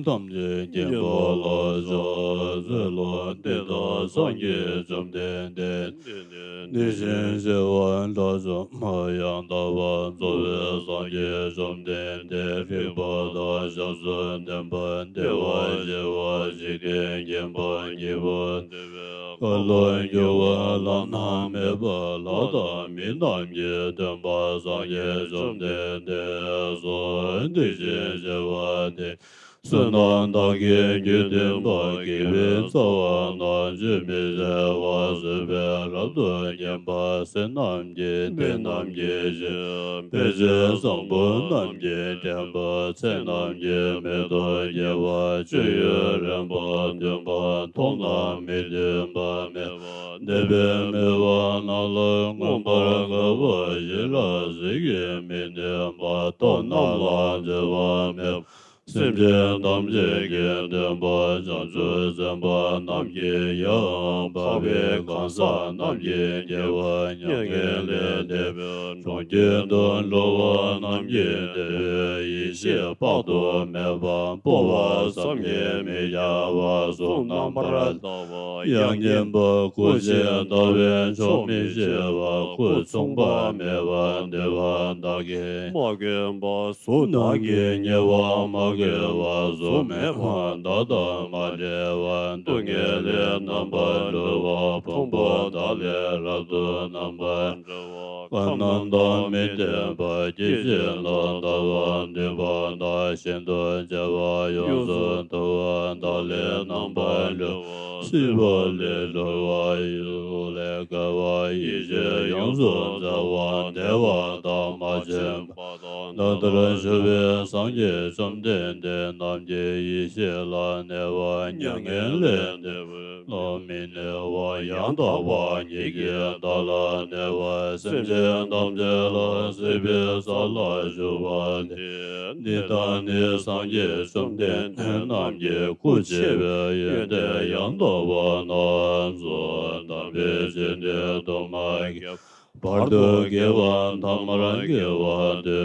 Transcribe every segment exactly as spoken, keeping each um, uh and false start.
ཐམས་ཅད་མཁྱེན་པ་ལ་ཕྱག་འཚལ་ལོ། འདི་ལྟར་སངས་རྒྱས་བཅོམ་ལྡན་འདས། འདི་ནི་འདི་བཞིན་གཤེགས་པ་དགྲ་བཅོམ་པ་ཡང་དག་པར་རྫོགས་པའི་སངས་རྒྱས་བཅོམ་ལྡན་འདས། རིག་པ་དང་ཞབས་སུ་ལྡན་པ། བདེ་བར་གཤེགས་པ། འཇིག་རྟེན་མཁྱེན་པ། ཉེས་པ་སྟོན་པའི། ཁ་ལོ་སྒྱུར་བ། བླ་ན་མེད་པ། ལྷ་དང་མི་རྣམས་ཀྱི་སྟོན་པ། སངས་རྒྱས་བཅོམ་ལྡན་འདས་སོ། དེ་བཞིན་གཤེགས་པ་དེ་བསོད་ནམས་དག་གིས་རྒྱུད་འདུལ་བ། དགེ་བའི་རྩ་བ་རྣམས་ཆུད་མི་ཟ་བར་བཟོད་པས་རབ་ཏུ་མཁྱེན་པ། བསོད་ནམས་ཀྱི་གཏེར་རྣམས་ཀྱི་གཞི། དཔེ་བྱད་བཟང་པོ་རྣམས་ཀྱི་འདྲེན་པ། ཚེ་རྣམས་ཀྱི་མེ་ཏོག་རྒྱས་པ། སྤྱོད་ཡུལ་རན་པ། འདུན་པ་མཐོ་རྣམས་མི་མཐུན་པ་མེད་པ། འདོད་པའི་མོས་པ་རྣམས་ལ་མངོན་པར་དགའ་བ། ཞི་ལ་གཟུགས་ཀྱིས་མི་མཐུན་པ། ལྟོ་རྣམས་ལ་འཛེམ་བ་མེད་པ། སེམས་ཅན་ཐམས་ཅད་ཀྱི་སྟོན་པ། བྱང་ཆུབ་སེམས་དཔའ་རྣམས་ཀྱི་ཡང་། འཕགས་པའི་གང་ཟག་རྣམས་ཀྱི་དགེ་བ། མྱ་ངན་ལས་འདས་པའི་གྲོང་ཁྱེར་དུ་འགྲོ་བ་རྣམས་ཀྱི་བདེ་བའི་ཡེ་ཤེས་དཔག་ཏུ་མེད་པ། སྤོབས་པ་བསམ་གྱིས་མི་ཁྱབ་པ། གཟུགས་རྣམ་པར་དག་པ། དབྱངས་སྙན་པ། སྐུ་ཅན་ལྟ་བས་ཆོག་མི་ཤེས་པ། སྐུ་མཚུངས་པ་མེད་པ། འདུས་པ་བདག་གིས་མ་གོས་པ། གཟུགས་བདག་གིས་ཉེ་བར་མ་གོས་པ། གཟུགས་མེད་པ། བདག་དང་མ་བྲལ་བ། སྡུག་བསྔལ་ལས་རྣམ་པར་གྲོལ་བ། ཕུང་པོ་དག་ལས་རབ་ཏུ་རྣམ་པར་གྲོལ་བ། ཁམས་རྣམས་དང་མི་ལྡན་པ། སྐྱེ་མཆེད་རྣམས་དག་པ། འདུས་པ་དག་ཤིན་ཏུ་ཕྱེ་བ། ཡོངས་སུ་འདུལ་བ། བདག་ལས་རྣམ་པར་གྲོལ་བ། སྲིད་པ་ལས་གྲོལ་བ། ཡིད་ལས་འགལ་བ། ཡེ་ཤེས་ཡོངས་སུ་བཙལ་བ། བདེ་བ་དང་མ་བྱོན་པ་དང་། ད་ལྟར་བཞུགས་པའི་སངས་རྒྱས་བཅོམ་ལྡན་འདས་རྣམས་ཀྱི་ཡེ་ཤེས་ལ་གནས་པ། མྱ་ངན་ལས་འདས་པའི་ལ་མི་གནས་པ། ཡང་དག་པ་ཉིད་ཀྱིས་བདག་ལ་གནས་པ། སེམས་ཅན་ཐམས་ཅད་ལ་སྲིད་པའི་ས་ལ་བཞུགས་པ་སྟེ། འདི་དག་ནི་སངས་རྒྱས་བཅོམ་ལྡན་འདས་རྣམས་ཀྱི་སྐུ་ཆེ་བའི་ཡོན་ཏན་ཡང་དག་པ་རྣམས་སུ། དམ་པའི་ཆོས་འདི་དུ་མ་སྐྱེས་བར་དུ་དགེ་བ་ཐ་མར་དགེ་བ་སྟེ།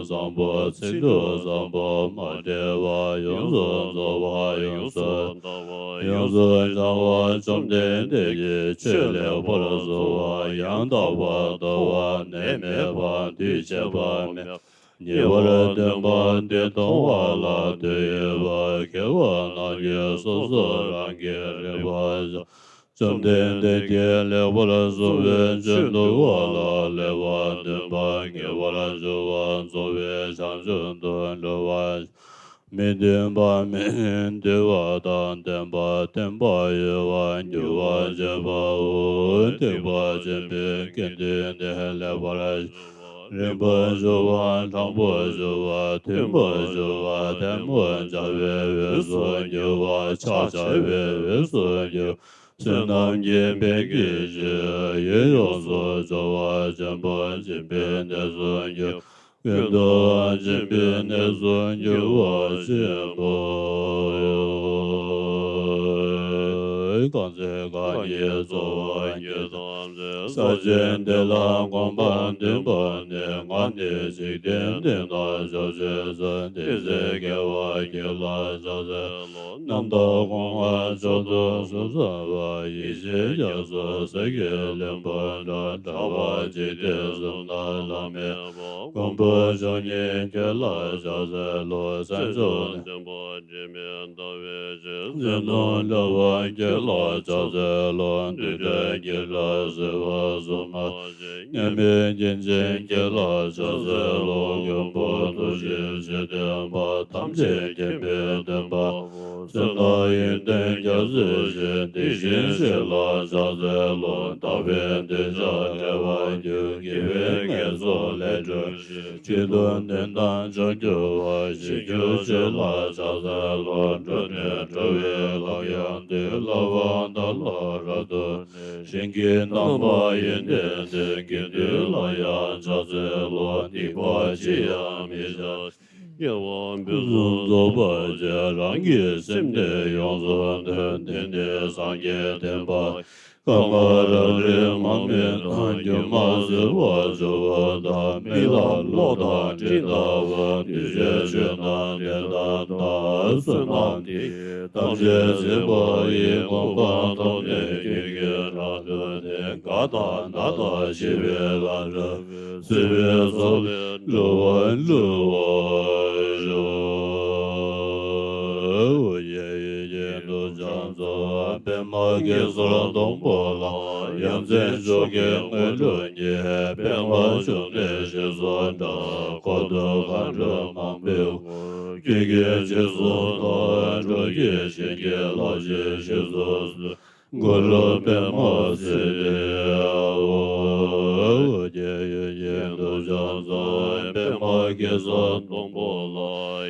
བཟང་པོ་ཚིག་འབྲུ་བཟང་པོ་མ་འདྲེས་པ། ཡོངས་སུ་རྫོགས་པ། ཡོངས་སུ་དག་པ། ཡོངས་སུ་བྱང་བ། བཅོམ་ལྡན་འདས་ཀྱི་ཆོས་ལེགས་པར་གསུངས་པ། ཡང་དག་པར་རྟོགས་པ། ནད་མེད་པ། འདུས་བྱས་པ་མེད་པ། ཉེ་བར་སྟོན་པ་འདི་མཐོང་བ་ལ་དོན་ཡོད་པ། མཁས་པ་རྣམས་ཀྱིས་སོ་སོ་རང་གིས་རིག་པར་བྱ། བཅོམ་ལྡན་འདས་ཀྱིས་ལེགས་པར་གསུངས་པའི་ཆོས་འདུལ་བ་ལ་ལེགས་པར་སྟོན་པ། ངེས་པར་འབྱུང་བ་རྫོགས་པའི་བྱང་ཆུབ་ཏུ་འགྲོ་བར། མི་མཐུན་པ་མེད། འདུལ་བ་དང་ལྡན་པ། བསྟན་པ་ཡོད་པ། འགྱུར་བ་བྱེད་པའོ། སྡིག་པ་ཆེན་པོའི་དགེ་འདུན་ནི་ལེགས་པར་རིམ་པར་ཞུགས་པ། དྲང་པོར་ཞུགས་པ། མཐུན་པར་ཞུགས་པ། ཐལ་མོ་སྦྱར་བའི་འོས་སུ་འགྱུར་བ། ཕྱག་བྱ་བའི་འོས་སུ་འགྱུར། བསོད་ནམས་ཀྱི་དཔལ་གྱིས་ཆོས་ཡུན་ཡོངས་སུ་སྦྱོར་བ། ཆེན་པོ་སྦྱིན་པའི་གནས་སུ་འགྱུར། ཀུན་ཏུ་སྦྱིན་པའི་གནས་སུ་འགྱུར་བ་ཆེན་པོ། གང་ཚེ་རྐང་གཉིས་རྫོགས་པར་འགྱུར་ཐམས་ཅད། ས་ཆེན་འདི་ལ་གོམ་པ་བདུན་པ་ནི། ང་ནི་འཇིག་རྟེན་འདི་ན་ཕྱོགས་བཅུའི་མཚན། དེ་ཚེ་དགེ་བ་བགྱིས་ལ་ཕྱག་འཚལ་ལོ། རྣམ་དག་སྒོ་ལྔ་མཆོག་ཏུ་གཟུགས་བརྩམས་པ། ཡེ་ཤེས་རྒྱ་མཚོ་ཟེར་གྱིས་བརླན་པ་འདྲ། གྲགས་པ་འཇིག་རྟེན་གསུམ་ན་ལྷག་མེད་པ། མགོན་པོ་མཆོག་ཉིད་ཁྱེད་ལ་ཕྱག་འཚལ་ལོ། མཚན་མཆོག་ལྡན་པ་དྲི་མེད་ཟླ་བའི་ཕྱོགས། མཚན་མཐོང་འགྲོ་བ་ཁྱེད་ལ་ ཕྱག་འཚལ་ལོ། འདུས་བྱས་སྐད་གྲགས་སྲིད་པ་གསུམ་ན་གཤེགས། མཉམ་མེད་མཁྱེན་ཅན་ཁྱེད་ལ་ཕྱག་འཚལ་ལོ། མགོན་པོ་ཐུགས་རྗེ་ཆེ་བསྟན་པ། ཐམས་ཅད་མཁྱེན་པའི་སྟོན་པ་པོ། བསོད་ནམས་ཡོན་ཏན་རྒྱ་མཚོའི་གཞི། དེ་བཞིན་གཤེགས་ལ་ཕྱག་འཚལ་ལོ། དག་པའི་འདོད་ཆགས་བྲལ་བར་གྱུར། དགེ་བའི་ངལ་འཚོ་ལས་གྲོལ་ཞིང་། སྤྱི་དོན་དོན་དམ་བྱང་ཆུབ་པ། ཞི་ཁྱོད་ཆོས་ལ་ཕྱག་འཚལ་ལོ། འགྲོ་དོན་གྲོལ་བའི་ལམ་ཡང་དུ། བསླབ་པ་དག་ལ་རབ་ཏུ་གནས། ཞིང་གི་རྣམ་པར་ཡོན་ཏན་ལྡན། དགེ་འདུན་ལ་ཡང་ཕྱག་འཚལ་ལོ། སྡིག་པ་ཅི་ཡང་མི་བྱ། དགེ་བ་ཕུན་སུམ་ཚོགས་པར་སྤྱད། རང་གི་སེམས་ནི་ཡོངས་སུ་འདུལ། འདི་ནི་སངས་རྒྱས་བསྟན་པ། གང་ལ་རབ་རིབ་མང་པོས་གཏམས། སྒྱུ་མ་ཟད་པར་གྱུར་པ་དག། མིག་ལ་གློག་དང་སྤྲིན་ལྟ་བུ། འདུས་བྱས་ཆོས་རྣམས་དེ་དག་དང་། བསོད་ནམས་འདི་ཡིས་ཐམས་ཅད་གཟིགས་པ་ཡི། ངོ་གང་ཐོབ་ནས་ཁྱོད་ཀྱི་རབ་ཏུ་བསྟན། དགའ་དང་ན་དང་ཞི་བའི་ལམ་རིམ་པས། སྲིད་པའི་མཚོ་ལས་འགྲོ་བ་སྒྲོལ་བར་ཤོག། ཡེ་ཡེ་ཡེ་འདུ་བྱང་ཚོགས། པདྨ་གེ་སར་སྡོང་པོ་ལ། ཡ་མཚན་མཆོག་གི་དངོས་གྲུབ་བརྙེས། པདྨ་འབྱུང་གནས་ཞེས་སུ་གྲགས། འཁོར་དུ་མཁའ་འགྲོ་མང་པོས་བསྐོར། ཁྱེད་ཀྱི་རྗེས་སུ་བདག་འགྲོ་ཞིང་། བྱིན་གྱིས་བརླབ་ཕྱིར་ཞེས་སུ་གསོལ། གུ་རུ་པདྨ་སིདྡྷི་ཧཱུྃ། ཡེ་ཡེ་ཡེ་འདུ་བྱང་ཚོགས། པདྨ་གེ་སར་སྡོང་པོ་ལ།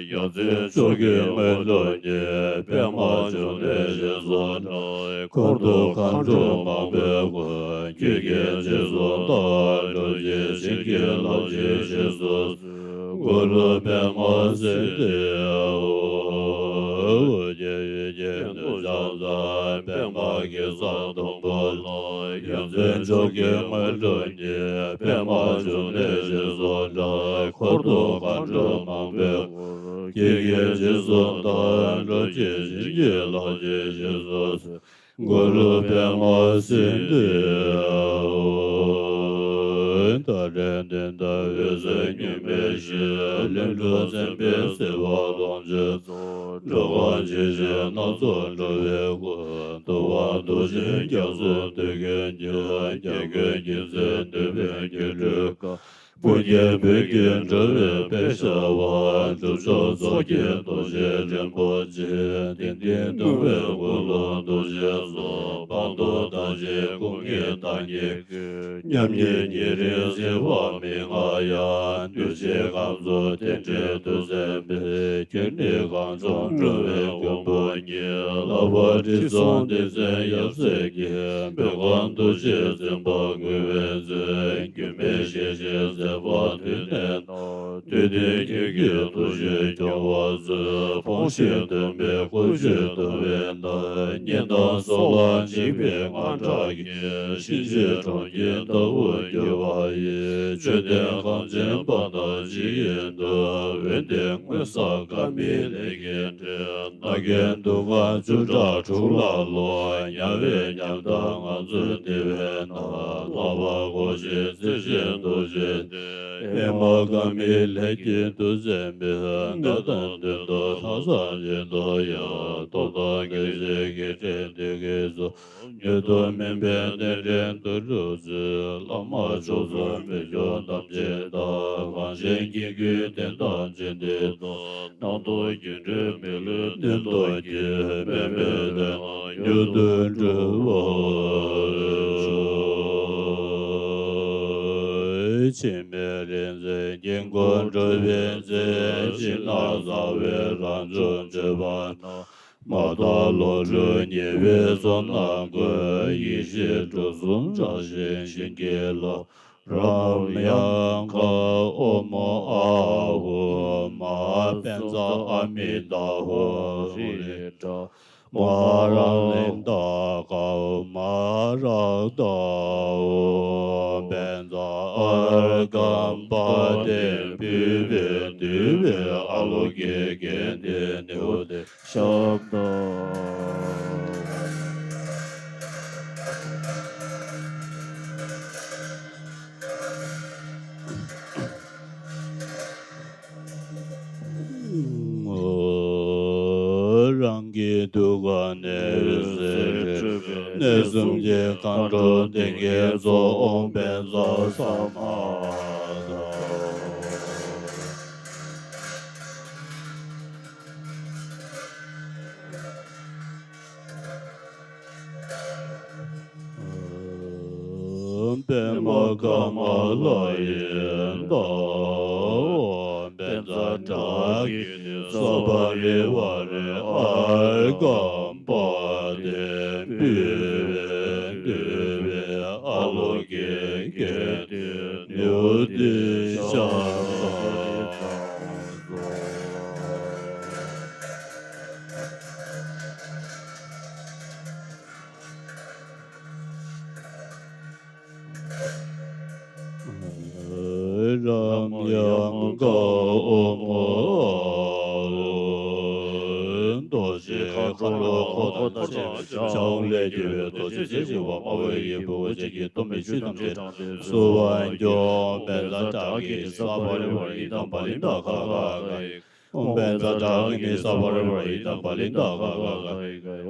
ཡ་མཚན་མཆོག་གི་དངོས་གྲུབ་བརྙེས། པདྨ་འབྱུང་གནས་ཞེས་སུ་གྲགས། འཁོར་དུ་མཁའ་འགྲོ་མང་པོས་བསྐོར། ཁྱེད་ཀྱི་རྗེས་སུ་བདག་འགྲོ་ཞིང། བྱིན་གྱིས་བརླབ་ཕྱིར་ཞེས་སུ་གསོལ། གུ་རུ་པདྨ་སིདྡྷི་ཧཱུྃ། ཡེ་ཡེ་ཡེ་འདུ་བྱང་ཚོགས། པདྨ་གེ་སར་སྡོང་པོ་ལ། ཡ་མཚན་མཆོག་གི་དངོས་གྲུབ་བརྙེས། པདྨ་འབྱུང་གནས་ཞེས་སུ་གྲགས། འཁོར་དུ་མཁའ་འགྲོ་མང་པོས་བསྐོར། ཁྱེད་ཀྱི་རྗེས་སུ་བདག་འགྲོ་ཞིང། བྱིན་གྱིས་བརླབ་ཕྱིར་ཞེས་སུ་གསོལ། གུ་རུ་པདྨ་སིདྡྷི་ཧཱུྃ། ཏཱ་རེ་ཏནྟ་འོད་ཟེར་མྱུར་མེད་ཞི། ལྷུན་གྲུབ་སེམས་དཔའི་སྲིད་པ་ལོངས་སྤྱོད་རྫོགས། འགྲོ་ཀུན་འཇིགས་བྱེད་སྣ་ཚོགས་འགྲོ་བའི་སྐུ། ཐུབ་དབང་རྡོ་རྗེ་རྒྱ་མཚོ་འདོད་དགུའི་རྒྱལ། རྒྱལ་ཀུན་མཁྱེན་བརྩེ་འདོད་པའི་སྒྱུ་འཕྲུལ་དཀར། བུ་སྐྱེས་བོད་ཀྱི་འགྲོ་བའི་དཔལ་ཞབས་པ། སྒྲུབ་མཆོག་མཚོ་སྐྱེས་རྡོ་རྗེ་རིན་པོ་ཆེ། དེང་འདིར་སྟོན་པའི་སྐུ་གསུང་ཐུགས་རྗེའི་གསུང་། སྤངས་རྟོགས་དག་བྱེད་སྐུ་ལྔའི་བདག་ཉིད་ཀྱི། མཉམ་ཉིད་ཉེ་རིང་གཟིགས་པ་མི་མངའ་ཡང་། འདུས་བྱས་ཁམས་གསུམ་རྟེན་འབྲེལ་ཐུགས་བརྩེ་འཕེལ། ཁྱེད་ནི་གངས་ལྗོངས་འགྲོ་བའི་མགོན་པོ་ཉིད། ལྷག་པར་དྲི་བསུང་ལྡན་མཚན་ཡབ་སྲས་ཀྱི། བོད་ཁམས་རྡོ་རྗེ་འཛིན་པ་རྒོད་པའི་མཚན། སྒྱུ་མའི་ཞལ་བཞེས་མཛད་པ་དུས་ནས་ན། དུས་མཐའི་ཁྱེད་ཀྱི་ཐུགས་རྗེས་སྐྱོང་བར་མཛོད། ཕོངས་ཤིང་འདུན་པའི་ཀུན་སྤྱོད་དུལ་བའི་མཐར། གཉེན་དང་སྲོག་ལ་འཇིགས་པའི་དངངས་སྐྲག་གིས། གཤིན་རྗེའི་གྲོང་ཁྱེར་ལྟ་བུར་གྱུར་པ་ཡི། བཅོམ་ལྡན་གངས་ཅན་དཔལ་དང་མཆིས་ཀྱི་འདུན། འོན་ཏེ་མངོན་སངས་དགའ་མི་ལྷན་གྱིས་འབྲེལ། ནམ་མཁའི་སྡུག་བསྔལ་བཅུ་ཕྲག་དྲུག་ལ་ལོག། དམྱལ་བའི་ཉམ་ཐག་ངང་ཚུལ་བདེ་བའི་ནང་། ལྷག་པར་དགོངས་ཤིག་བརྩེ་ཆེན་རྡོ་རྗེ་གདན། ཨེ་མ་དགའ་མི་ལྷན་གྱིས་ཐུགས་བརྩེ་འཕེལ། དགའ་དང་དོན་དུ་ལྷག་བསམ་བཞིན་དུ་ཡང་། སྟོབས་དང་རྒྱལ་སྲས་བརྒྱད་ཁྲི་བདུད་ཀྱི་ཚོགས། མྱུར་དུ་སྨིན་པའི་གནས་འདྲེན་དུ་འགྲོ་ཚུལ། བླ་མ་མཆོག་གསུམ་མི་སྐྱོ་ཐམས་ཅད་དག། གངས་ཅན་སྐྱེ་དགུའི་དོན་དམ་ཆོས་འདི་དང་། རྣམ་རྟོག་སྒྱུ་འཕྲུལ་མི་ལུས་གནད་དུ་འཁྱིལ། དམན་པའི་དོན་རྣམས་མྱུར་དུ་འགྲུབ་པར་ཤོག། འཆི་མེད་རིག་འཛིན་དཀྱིལ་འཁོར་སྒྲུབ་པའི་ཚེ། ཕྱི་ནང་རྩ་བའི་རང་བྱུང་སྤྱོད་པ་རྣམས། མ་དག་བློ་གྲོས་ཉེས་པའི་ཚོགས་རྣམས་ཀུན། ཡེ་ཤེས་གྲུ་གསུམ་བསྒྲགས་ཤིང་བྱིན་གྱིས་རློབས། རཾ་ཡང་ཁ་ཨོཾ་ཨཱཿཧཱུྃ་མ། པཉྩ་ཨ་མི་ཏ་ཧོ་རི་ཏྲ། མ་ར་ལི་ཏ་ཀའོ་མ་རཀྟ་ཨོ། པཉྩ་ཨརྒྷཾ་པཱ་ཏི་ཕུད་པའི་འདུས་པའི་ཨ་ལོ་ཀེ་གན་དྷི་ནཻ་ཝི་དྱ། ཤབྡ། རང་གི་དུ་ག་ནས་འོད་ཟེར་འཕྲོས་པས། གནས་གསུམ་གྱི་མཁའ་འགྲོ་སྡེ་བརྒྱད་རྫོགས། ཨོཾ་བཛྲ་ས་མ་ཏྭ། པདྨ་ཀ་མ་ལ་ཡི་བདག། ཨོཾ་བཛྲ་ཏྲཱ་ཀྱི་ནི་ས་པ་རི་ཝཱ་རེ་ཨརྒྷཾ་པ་ཏི་པུ་ཝེ་ཏུ་བེ་ཨ་ལོ་ཀེ་ཀེ་ཏེ་ནེ་ཨུ་ཏི་ཤ་ཏ། རཾ་ཡཾ་ཀ་ཨོཾ། རྡོ་རྗེ་མཁའ་འགྲོ་འཁོར་དང་བཅས་པའི་ཕྱག་ལས་སྒྱུར་བའི་རྡོ་རྗེ་རྩེ་ཞེས་པ་དམར་པོའི་ཡི་བུ་བོ་ཆེ་གི་གཏོར་མའི་ཆུས་ཐམས་ཅད་བཀྲུ་བར་འགྱུར། ཨོཾ་བཛྲ་ཏྲཱ་ཀི་ཏི་ས་པ་རི་ཝཱ་ར་ཨི་དཾ་པཱ་ལི་ཏ་ག་ག་ག་ཨི།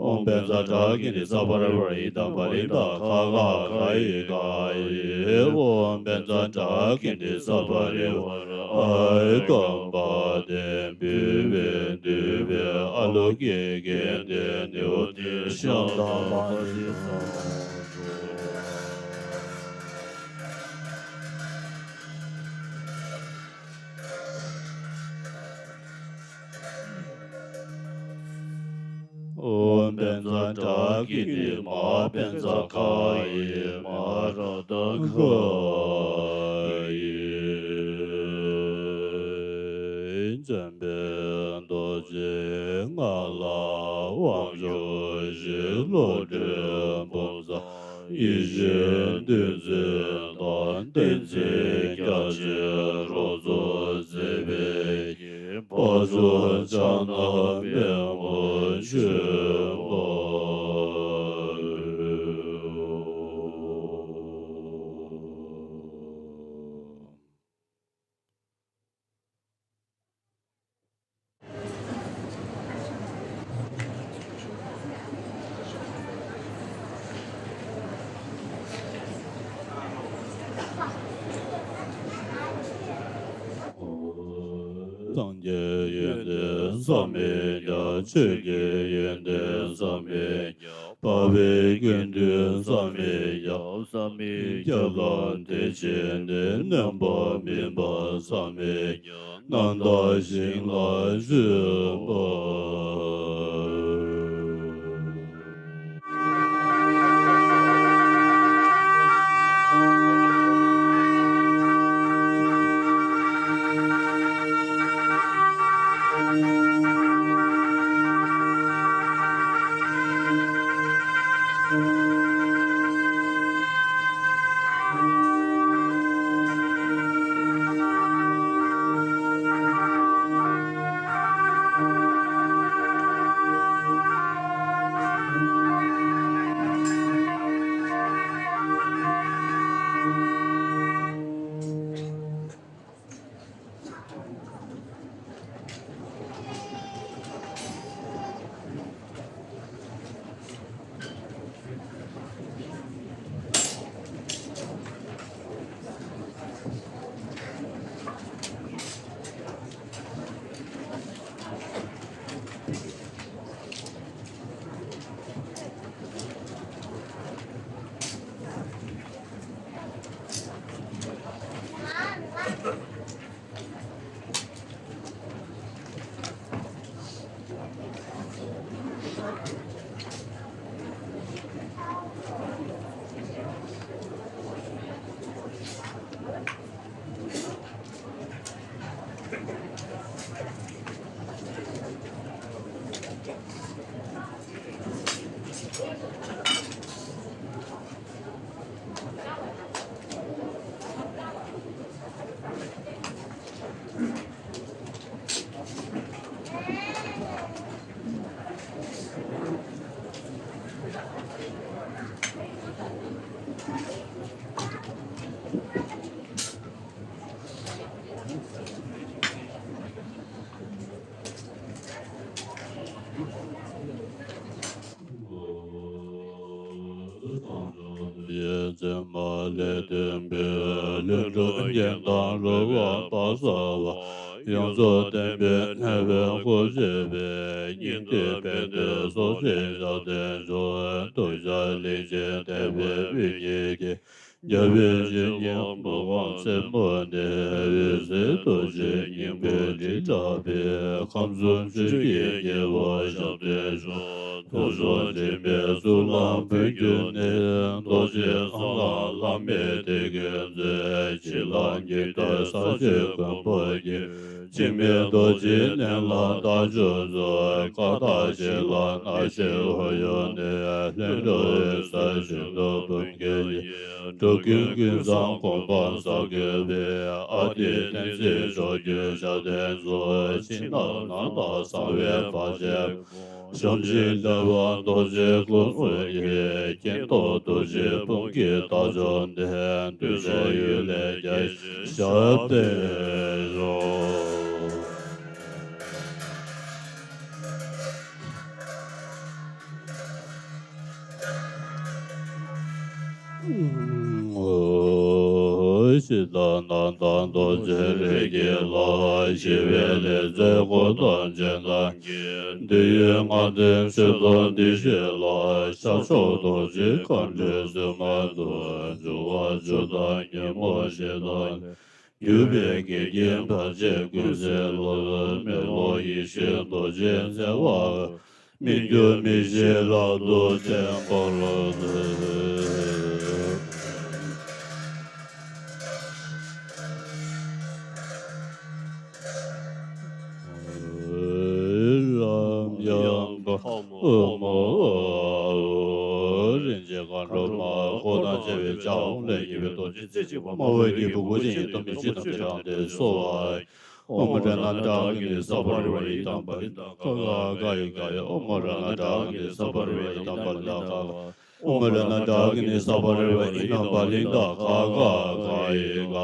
ཨོཾ་བཛྲ་ཏྲཱ་ཀི་ཏི་ས་པ་རི་ཝཱ་ར་ཨི་དཾ་པཱ་ལི་ཏ་ག་ག་ག་ཨི་ག་ཨི། ཨོཾ་བཛྲ་ཏྲཱ་ཀི་ཏི་ས་པ་རི་ཝཱ་ར་ཨི་དཾ་པཱ་ལི་ཏ་ག་ག་ག་ཨི་ག་ཨི། ཨོཾ་བཛྲ་ཏྲཱ་ཀི་ཏི་ས་པ་རི་ཝཱ་ར་ཨརྒྷཾ་པ་ཏི་པུ་ཝེ་ཏུ་བེ་ཨ་ལོ་ཀེ་ཀེ་ཏེ་ནེ་ཨུ་ཏི་ཤ་ཏ་མ་ཏི་ས། ཨོཾ་བཛྲ་ཏྲཱ་ཀི་ཏི་མ་བཛྲ་ཁཱ་ཡེ་མ་ར་ཏ་ཁཱ་ཡེ། འཇམ་དཔལ་རྡོ་རྗེ་ལྔ་ལ་དབང་ཕྱུག་བཞི། བློ་གྲོས་ཕུན་ཚོགས་ཡེ་ཤེས་བདུད་རྩི་དང་། བསྟན་འཛིན་རྒྱ་ཆེན་རོལ་མཚོ་མཛད་པའི་ཕྱིར། དཔལ་མཚོ་ཕྱག་ན་པདྨོ་ཆོས་འཁོར། སངས་རྒྱས་ཡོན་ཏན་བསམ་མི་ཁྱབ། ཆོས་ཀྱི་ཡོན་ཏན་བསམ་མི་ཁྱབ། འཕགས་པའི་ཀུན་འདུས་བསམ་མི་ཁྱབ། བསམ་མི་ཁྱབ་པ་དེ་ཕྱིར་ཏེ། རྣམ་པར་སྨིན་པ་བསམ་མི་ཁྱབ། རྣམ་དག་ཞིང་ལ་སྤྱོད་པ། ལས་སྟོན་པའི་ལྷུན་གྲུབ་རྒྱན་དང་རོལ་པ་སྤ་སར་བ། ཡོངས་རྫོགས་བསྟན་པའི་གནས་པའི་སྐུ་བཞེས་པའི། སྙིགས་དུས་ཕན་བདེའི་ཚོགས་ཆེན་ཞབས་བརྟན་འབྱུང་། གདུལ་བྱ་ལེགས་བྱས་དད་པའི་དབུས་ཉིད་ཀྱི། རྒྱལ་བའི་བཤེས་གཉེན་མུ་ཁམས་རྩེ་མོ་ནས། འོད་གསལ་རྡོ་རྗེ་སྙིང་པོའི་རི་བྲག་པའི། ཁམས་གསུམ་ཆོས་ཀྱི་རྒྱལ་པོ་ཞབས་བརྟན་འབྱུང་། ཐུགས་མཆོག་འདྲེན་པའི་གཙུག་ལག་བོད་འགྱུར་ནས། རྡོ་རྗེ་གསང་སྔགས་བླ་མེད་དེ་ཀུན་མཛད། བྱིན་རླབས་ཉི་ཟླ་ས་ཆུ་མགོན་པོ་གྱུར། འཆི་མེད་རྡོ་རྗེའི་གནས་ལ་བདག་མཆོད་མཛོད། བཀའ་རྟགས་བཞི་ལ་སྣང་ཞིང་འོད་ཡོད་ནས། ལྷུན་གྲུབ་འོད་གསལ་ཆོས་སྐུ་འབུམ་འགྱུར་ཡིན། འགྲོ་ཀུན་ཀུན་བཟང་གོ་འཕང་ས་དགུ་པའི། ཨ་ཏི་བསྟན་འཛིན་མཆོག་གྱུར་ཞབས་བརྟན་འབྱུང་། བྱིན་རླབས་ནང་ན་གསང་བའི་བར་ཆད་ཕོག། བྱམས་ཤིང་དད་པ་རྡོ་རྗེའི་སྐུ་གསུང་གི། སྐྱེ་འགྲོ་འདུ་བྱེད་ཕུང་གི་དགྲ་བཅོམ་ནས། འདུས་བྱས་ཡུལ་ལས་རྒྱལ་བའི་ཞབས་བརྟན་འབྱུང་། ཕྱི་དང་ནང་དང་རྡོ་རྗེ་རིགས་ཀྱི་ལྷ། ཞི་བའི་ལྷ་རྫས་འཁོར་དང་རྗེས་གནང་གི། འདོད་ཡོན་ལྔ་ལྡན་མཆོད་གཏོར་འདི་བཞེས་ལ། ཤར་ཕྱོགས་རྡོ་རྗེ་མཁའ་འགྲོའི་བཙུན་མ་དང་། འབྱུང་བ་བཅུ་དང་ཉོན་མོངས་ཞེ་སྡང་ལས། གྱུར་པའི་འགལ་རྐྱེན་བར་ཆད་ཀུན་སེལ་ལ། མེ་ལོང་ཡེ་ཤེས་རྡོ་རྗེའི་རྩེ་བ། མི་འགྱུར་མི་ཤེས་རབ་ཏུ་བརྟན་པར་མཛོད། རབ་འབྱམས་པ་ཨོཾ། རིན་ཆེན་མཁའ་འགྲོ་མ་འཁོར་དང་བཅས་པའི་ལྕགས་ལས་ཀྱི་རྡོ་རྗེ་རྩེ་གཅིག་པ་དམར་པོའི་སྐྱེས་བུ་མགོ་ཅན་ཡི་དམ་པའི་ཆོས་ཐམས་ཅད་རང་དུ་གསོལ་བ། ཨོཾ་རཏྣ་ཏྲཱ་ཀི་ནི་སརྦ་རི་ཝཱ་ཨི་དམ་པ་ལི་ཏ་ཀ་ཀ་ཡི་ཀ་ཡ། ཨོཾ་རཏྣ་ཏྲཱ་ཀི་ནི་སརྦ་རི་ཝཱ་ཨི་དམ་པ་ལི་ཏ་ཀ་ཀ། ཨོཾ་རཏྣ་ཏྲཱ་ཀི་ནི་སརྦ་རི་ཝཱ་ཨི་དམ་པ་ལི་ཏ་ཀ་ཀ་ཡི་ཀ་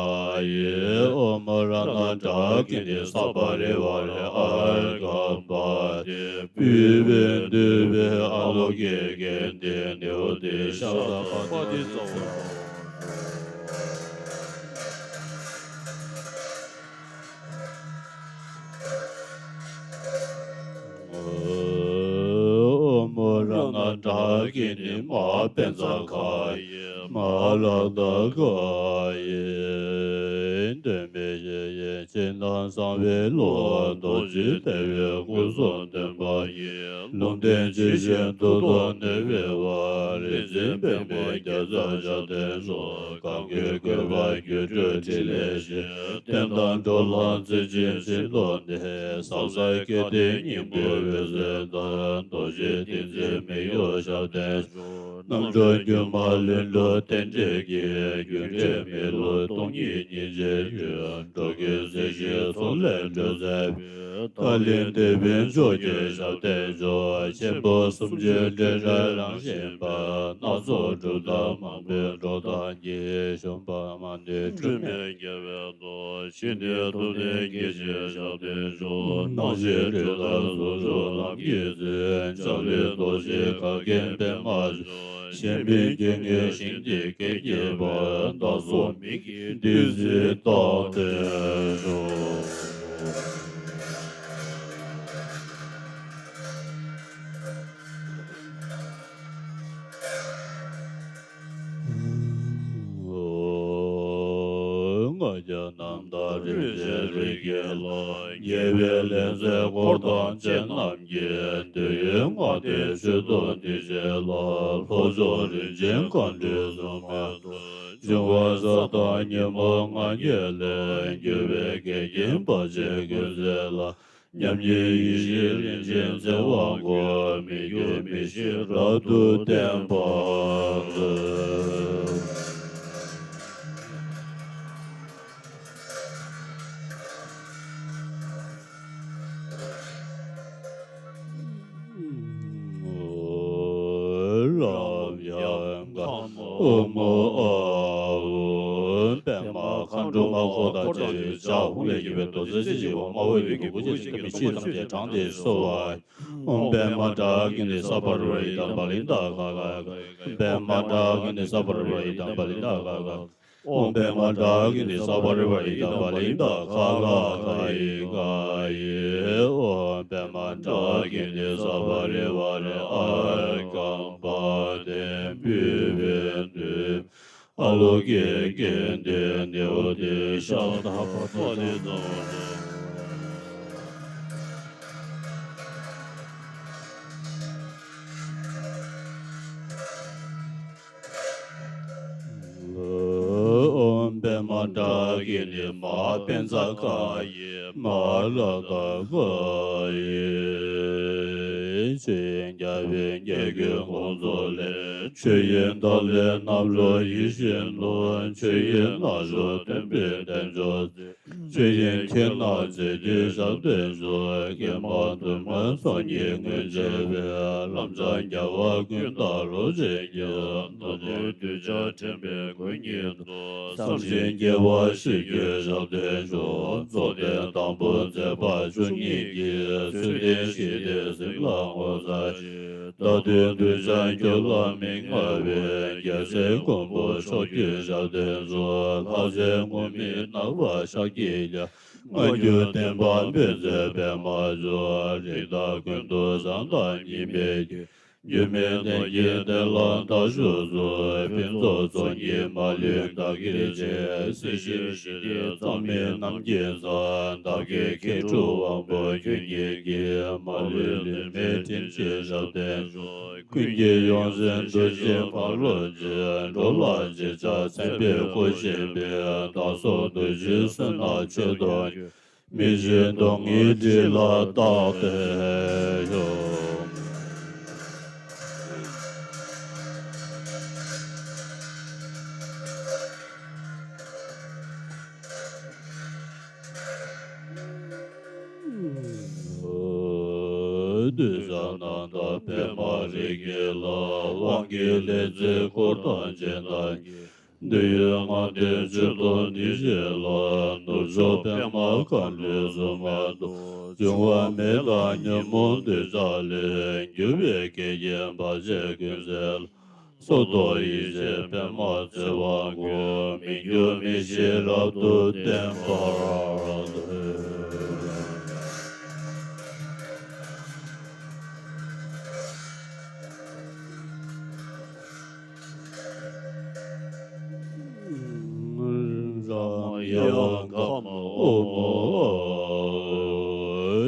ཡ། ཨོཾ་རཏྣ་ཏྲཱ་ཀི་ནི་སརྦ་རི་ཝཱ་རི་ཨ་ཀ་པ་ཏི། བུས་པས་འདུས་པའི་ཨ་ལོ་ཀེ་གན་ཏེ་ནེའུ་ཏེ་ཤ་ཟ་པ་ཏི་ཙོ། ཨོཾ་རཏྣ་ཏྲཱ་ཀི་ནི་མ་པཉྩ་ཀ་ཡེ་མ་ལ་ཏ་ཀ་ཡེ། སྟོན་པའི་ཞལ་གྱི་ཕྱི་ནང་གསང་བའི་ལུས། རྡོ་རྗེ་ཐེག་པའི་སྐུ་གསུང་ཐེག་པ་ཡི། ལུང་བསྟན་ཇི་བཞིན་མཐུ་སྟོབས་ནུས་པའི་དབང་། རིག་འཛིན་པདྨས་བརྒྱ་རྩ་ཞབས་བརྟན་འབྱུང་། གང་གི་བཀོད་པ་སྒྱུ་འཕྲུལ་ཕྲིན་ལས་ཤིང་། བསྟན་དང་འགྲོ་ལ་རྩེ་གཅིག་སྤྱི་ལྡོག་ནས། ཟབ་གསལ་སྐལ་ལྡན་སྙིང་པོའི་འོད་ཟེར་དང་། རྡོ་རྗེ་ཏིང་འཛིན་མི་གཡོ་ཞབས་བརྟན་འབྱུང་། རྣམ་འཕྲུལ་སྒྱུ་མ་ལྷུན་གྲུབ་རྟེན་འབྲེལ་གྱི། རྒྱུ་འབྲས་མི་བསླུ་སྟོང་ཉིད་སྙིང་རྗེའི་ཡུལ། འགྲོ་ཀུན་སྲིད་ཞིའི་མཚོ་ལས་སྒྲོལ་མཛད་པའི། ཏཱ་ལའི་དེད་དཔོན་མཆོག་གྱུར་ཞབས་བརྟན་འབྱུང་། ཆེན་པོ་སུམ་ཅུའི་སྤྲོས་བྲལ་རང་བཞིན་པ། སྣ་ཚོགས་གྲུབ་མཐའ་མང་པོའི་འགྲོ་སྟངས་ཀྱི། ཞུམ་པ་མ་ནུས་སྤྲོས་མེད་རྒྱལ་བའི་མདོ། ཕྱི་ནས་ཐུབ་བསྟན་སྐྱེ་མཆེད་ཞབས་བརྟན་འབྱུང་། སྣང་ཞེན་སྤྲོས་བྲལ་ཟུང་འཇུག་ལམ་གྱི་རྩལ། འཇའ་ལུས་རྡོ་རྗེ་གར་མཁན་པདྨ་འབྱུང་། གཞན་མིན་དགེ་བསྙེན་ཞིང་འདི་སྐད་སྙན་པ། བདག་སོགས་མི་དགེ་བདུད་རྩི་རྟག་བྲལ་འགྲོ། ལྔ་བརྒྱ་རྣམ་དག་རིན་ཆེན་རིགས་ཀྱི་ལྷ། རྒྱལ་བའི་ལྷ་རྫས་འཁོར་དང་བཅས་རྣམས་ཀྱིས། འདོད་ཡོན་ལྔ་ལྡན་མཆོད་གཏོར་འདི་བཞེས་ལ། ལྷོ་ཕྱོགས་རིན་ཆེན་མཁའ་འགྲོའི་བཙུན་མ་དང་། འབྱུང་བ་ས་དང་ཉོན་མོངས་ལྔ་བརྒྱ་ལས། གྱུར་པའི་འགལ་རྐྱེན་བར་ཆད་ཀུན་སེལ་ལ། མཉམ་ཉིད་ཡེ་ཤེས་རིན་ཆེན་བརྩེ་བ་སྐུ། མི་འགྱུར་མི་ཤེས་རབ་ཏུ་བརྟན་པར་མཛོད། ཨོཾ། པདྨ་མཁའ་འགྲོ་མ་འཁོར་དང་བཅས་པའི་ཕྱག་ཧཱུྃ་ལས་སྐྱེས་པའི་རྡོ་རྗེ་རྩེ་གཅིག་པ་དམར་པོའི་རིགས་ཀྱི་བུ་ཁྱུད་ཅིག་ཐིམ་པས་ཕྱི་ཐམས་ཅད་དྲངས་ཏེ་གསོལ་བ། ཨོཾ་པདྨ་དཱ་ཀི་ནི་ས་བ་རི་ཝ་ཡི་དམ་བ་ལི་ནྡྷ་ག་ག་ག། པདྨ་དཱ་ཀི་ནི་ས་བ་རི་ཝ་ཡི་དམ་བ་ལི་ནྡྷ་ག་ག། ཨོཾ་པདྨ་དཱ་ཀི་ནི་ས་བ་རི་ཝ་ཡི་དམ་བ་ལི་ནྡྷ་ག་ག་ག་ཡི་ག་ཡི། ཨོཾ་པདྨ་དཱ་ཀི་ནི་ས་བ་རི་ཝ་རི་ཨ་ཀམ་པ་ཏེ་བི་བི་དུ། ཨ་ལོ་ཀེ་ཀེ་ཏེ་ནེ་ཨོ་ཏེ་ཤ་ཏ་པ་ཏི་ཏ་ཏེ། ཨོཾ་པདྨ་དཱ་ཀི་ནི་མ་པཉྩ་ཀ་ཡི་མ་ར་ཏ་ཀ་ཡི། ཆོས་དབྱིངས་རྒྱ་བོད་རྒྱལ་ཀུན་དགོངས་རྫོགས་ལས། ཆོས་དབྱིངས་ཐ་ལེ་རྣམ་རོལ་ཡིད་བཞིན་ནོར། ཆོས་དབྱིངས་རྣལ་འབྱོར་སྟོན་པའི་དལ་འབྱོར་རྩེ། ཆོས་དབྱིངས་ཁྱེད་རྣམས་མཛད་དུས་ཞབས་བརྟན་ཤོག། ཀྱེ་མ་འདུན་མ་ཚོགས་གཉིས་མངོན་བྱེད་པའི། ལམ་སྲང་རྒྱལ་བ་ཀུན་བདག་རོལ་ཆེན་གྱི། མདོ་སྡེ་གདུལ་བྱ་འདྲེན་པའི་མགོན་ཉིད། བསམ་བཞིན་དགེ་བ་བཞེས་རྒྱུའི་ཞབས་བརྟན་ཤོག། རྫོགས་ལྡན་དང་པོ་མཛད་པ་བཅུ་གཉིས་ཀྱིས། ཚུལ་ལྡན་ཞི་བདེའི་གཟིགས་ལ་ངོ་མཚར་ཞིང་། བདག་མདུན་གདུལ་བྱ་རྒྱུད་ལ་མི་མངའ་བའི། རྒྱལ་སྲས་མགོན་པོ་མཆོག་གྱུར་ཞབས་བརྟན་ཤོག། ལྷ་རྫས་ངུར་སྨྲིག་ནག་པ་ཤཱཀྱའི་ལྷ། སྔ་འགྱུར་བསྟན་པ་སྤེལ་མཛད་པདྨ་འབྱུང་། རིགས་བདག་ཀུན་ཏུ་བཟང་དང་ཉི་མའི་རྒྱལ། སྒྱུ་མའི་གདན་གྱི་གདན་ལ་བདག་བཞུགས་སུ། ཕུན་ཚོགས་ཚོགས་གཉིས་མ་ལུས་བདག་གིར་བྱེད། སྲིད་ཞིའི་ཞི་བདེ་རྩ་མེད་རྣམ་མཁྱེན་མཛད། བདག་གི་མཁས་གྲུབ་དབང་པོ་ཁྱོད་ཉིད་ཀྱིས། མ་ལུས་ལུས་མེད་དྲིན་ཆེན་ཞབས་བརྟན་ཤོག། ཀུན་གྱི་ཡོངས་འཛིན་གདུལ་ཞིང་ཕ་རོལ་ཕྱིན། འགྲོ་ལ་རྗེས་ཆགས་མཚན་དཔེའི་སྐུར་བཞེངས་པའི། བདག་སོགས་འདུ་བྱེད་བསོད་ནམས་མཆོད་དོ། མི་ཤེས་སྡུག་བསྔལ་སྒྲིབ་ལ་བརྟགས་པའི་ཤོག། གདུལ་བྱ་རྣམས་དང་པདྨ་རིགས་ཀྱི་ལྷ། དབང་གི་ལྷ་རྫས་འཁོར་དང་རྗེས་གནང་གི། འདོད་ཡོན་ལྔ་ལྡན་མཆོད་དོ་འདི་བཞེས་ལ། ནུབ་ཕྱོགས་པདྨ་མཁའ་འགྲོའི་བཙུན་མ་དང་། འབྱུང་བ་མེད་ལ་ཉོན་མོངས་འདོད་ཆགས་ལས། གྱུར་པའི་སྐད་ཅིག་བར་ཆད་ཀུན་སེལ་ལ། སོར་གཏོད་ཡེ་ཤེས་པདྨ་བརྩེ་བ་སྐུ། མི་འགྱུར་མི་ཤེས་རབ་ཏུ་བརྟན་པར་མཛོད། རང་ཡང་ཁམས་ཨོ་མོ།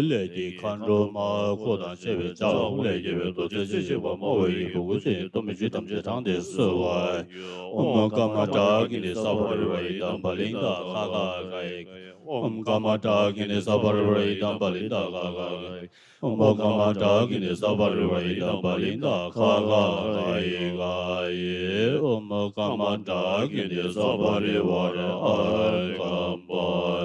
ལས་ཀྱི་མཁའ་འགྲོ་མ་འཁོར་དང་བཅས་པའི་ཕྱག་ཧཱུྃ་ལས་སྐྱེས་པའི་རྡོ་རྗེ་རྩེ་གཅིག་པ་དམར་པོ་ཡི་གེ་བུ་ཁུ་ཅན་གྱིས་གཏོར་མའི་རྒྱུད་ཐམས་ཅད་དྲངས་ཏེ་གསོལ་བ། ཨོཾ་ཀ་མ་ཏྲ་ཀི་ནི་ས་བ་རི་ཝ་ཡི་དམ་པ་ལི་ནྡྷ་ག་ག་ག་ཡི་ག། ཨོཾ་ཀ་མ་ཏྲ་ཀི་ནི་ས་བ་རི་ཝ་ཡི་དམ་པ་ལི་ནྡྷ་ག་ག་ག་ཡི་ག། ཨོཾ་ཀ་མ་ཏྲ་ཀི་ནི་ས་བ་རི་ཝ་ཡི་དམ་པ་ལི་ནྡྷ་ག་ག་ག་ཡི་ག་ཡི། ཨོཾ་ཀ་མ་ཏྲ་ཀི་ནི་ས་བ་རི་ཝ་རི་ཨ་ཀམ་པ་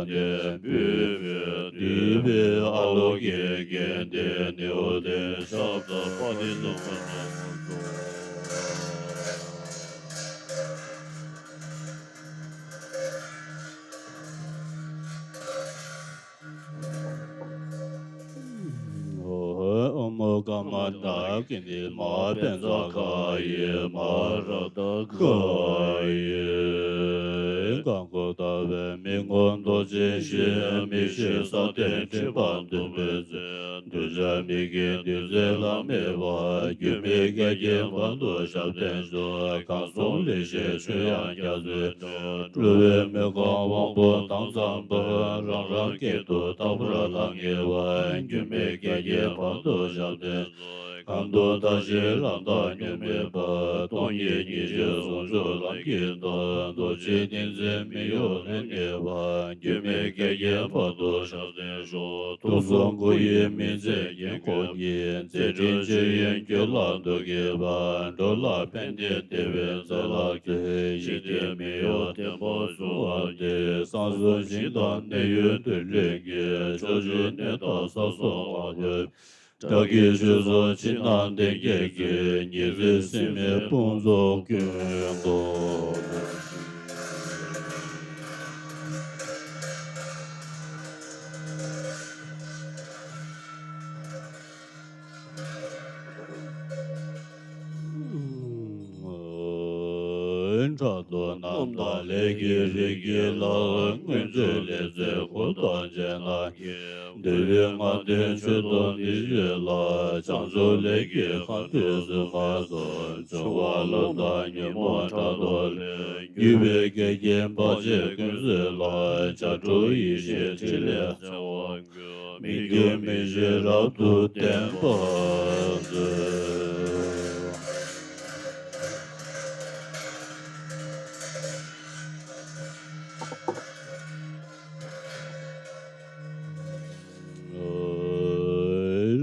ཏེ་བི་བི་དུ་བི་ཨ་ལོ་ཀེ་ཀེ་ཏེ་ནེ་ཨོ་ཏེ་ཤ་ཏ་པ་ཏི་ཏོ་མ་ཏོ་མ་ཏོ། ཨོཾ་ཀ་མ་ཏྲ་ཀི་ནི་མ་པཉྩ་ཀ་ཡི་མ་ར་ཏ་ཀ་ཡི། གང་གོ་ལྟ་བའི་མི་མངོན་རྡོ་རྗེ་ཞེས། མི་ཤེས་ས་སྟེང་སྒྲིབ་པ་འདུལ་བའི་ཚུལ། གདུལ་བྱ་མི་སྐྱེ་འདུལ་ཚུལ་ལ་དམིགས་པ། སྒྱུ་མའི་སྐད་ཀྱིས་བར་དུ་ཞབས་བརྟན་ཤོག། གང་གསུང་ལེགས་བཤད་ཆོས་དབྱངས་རྒྱ་མཚོའི་སྒྲོན། འགྲོ་བའི་མི་ཁོམ་དབང་པོ་དྭངས་གཙང་པ། རང་རང་སྐད་དུ་རྟག་པར་ལྷང་ངེ་བ། སྒྱུ་མའི་སྐད་ཀྱིས་བར་དུ་ཞབས་བརྟན་ཤོག། གང་དུ་བདག་བཞིན་རང་དག་ཉོན་མེད་པ། སྟོང་ཉིད་སྙིང་རྗེའི་ཟུང་འཇུག་ལམ་གྱི་བདག། རྡོ་རྗེ་ཏིང་འཛིན་མི་གཡོ་ལྷན་ངེས་པ། སྒྱུ་མའི་སྐད་ཀྱིས་བར་དུ་ཞབས་བརྟན་ཤོག། དུག་གསུམ་སྐུ་ཡི་མི་འཛིན་དཀྱིལ་འཁོར་ཉིད། མཛད་འཕྲིན་ཆོས་དབྱིངས་རྒྱུད་ལ་འདུ་བགྱིད་པ། འགྲོ་ལ་ཕན་བདེའི་བདེ་བའི་རྩ་ལག་ཅན། ཞི་བདེ་མི་གཡོ་བརྟན་པར་བཟུང་བ་སྟེ། གསང་གསུམ་ཞིང་དང་གནས་ཡུལ་འདུལ་ལེགས་ཀྱི། ཕྱོགས་བཅུའི་གནས་དང་ས་གསུམ་དབང་ཐོབ། བདག་གི་ཆོས་སུ་ཕྱི་ནང་གཏན་བརྒྱད་ཀྱི། ཉི་ཟེར་སྲིན་མོའི་དཔུང་ཚོགས་ཀུན་ཏུ། དྲག་ཏུ་རྣམ་དག་ལས་ཀྱི་རིགས་ཀྱི་ལྷ། མངོན་སྤྱོད་ལས་མཛད་འཁོར་དང་བཅས་རྣམས་ཀྱིས། འདུལ་བའི་སྔགས་བཟླས་མཆོད་དོ་འདི་བཞེས་ལ། བྱང་ཆུབ་ལས་ཀྱི་མཁའ་འགྲོའི་སེམས་དཔའ་སོགས། འབྱུང་བ་རླུང་དང་ཉོན་མོངས་དྲག་ཏུ་ལས། རྒྱུ་བའི་འགལ་རྐྱེན་བར་ཆད་ཀུན་སེལ་ལ། བྱ་གྲུབ་ཡེ་ཤེས་ཕྲིན་ལས་ཚེ་དབང་སྐུ། མི་འགྱུར་མི་ཤིགས་རབ་ཏུ་བརྟན་པར་མཛོད།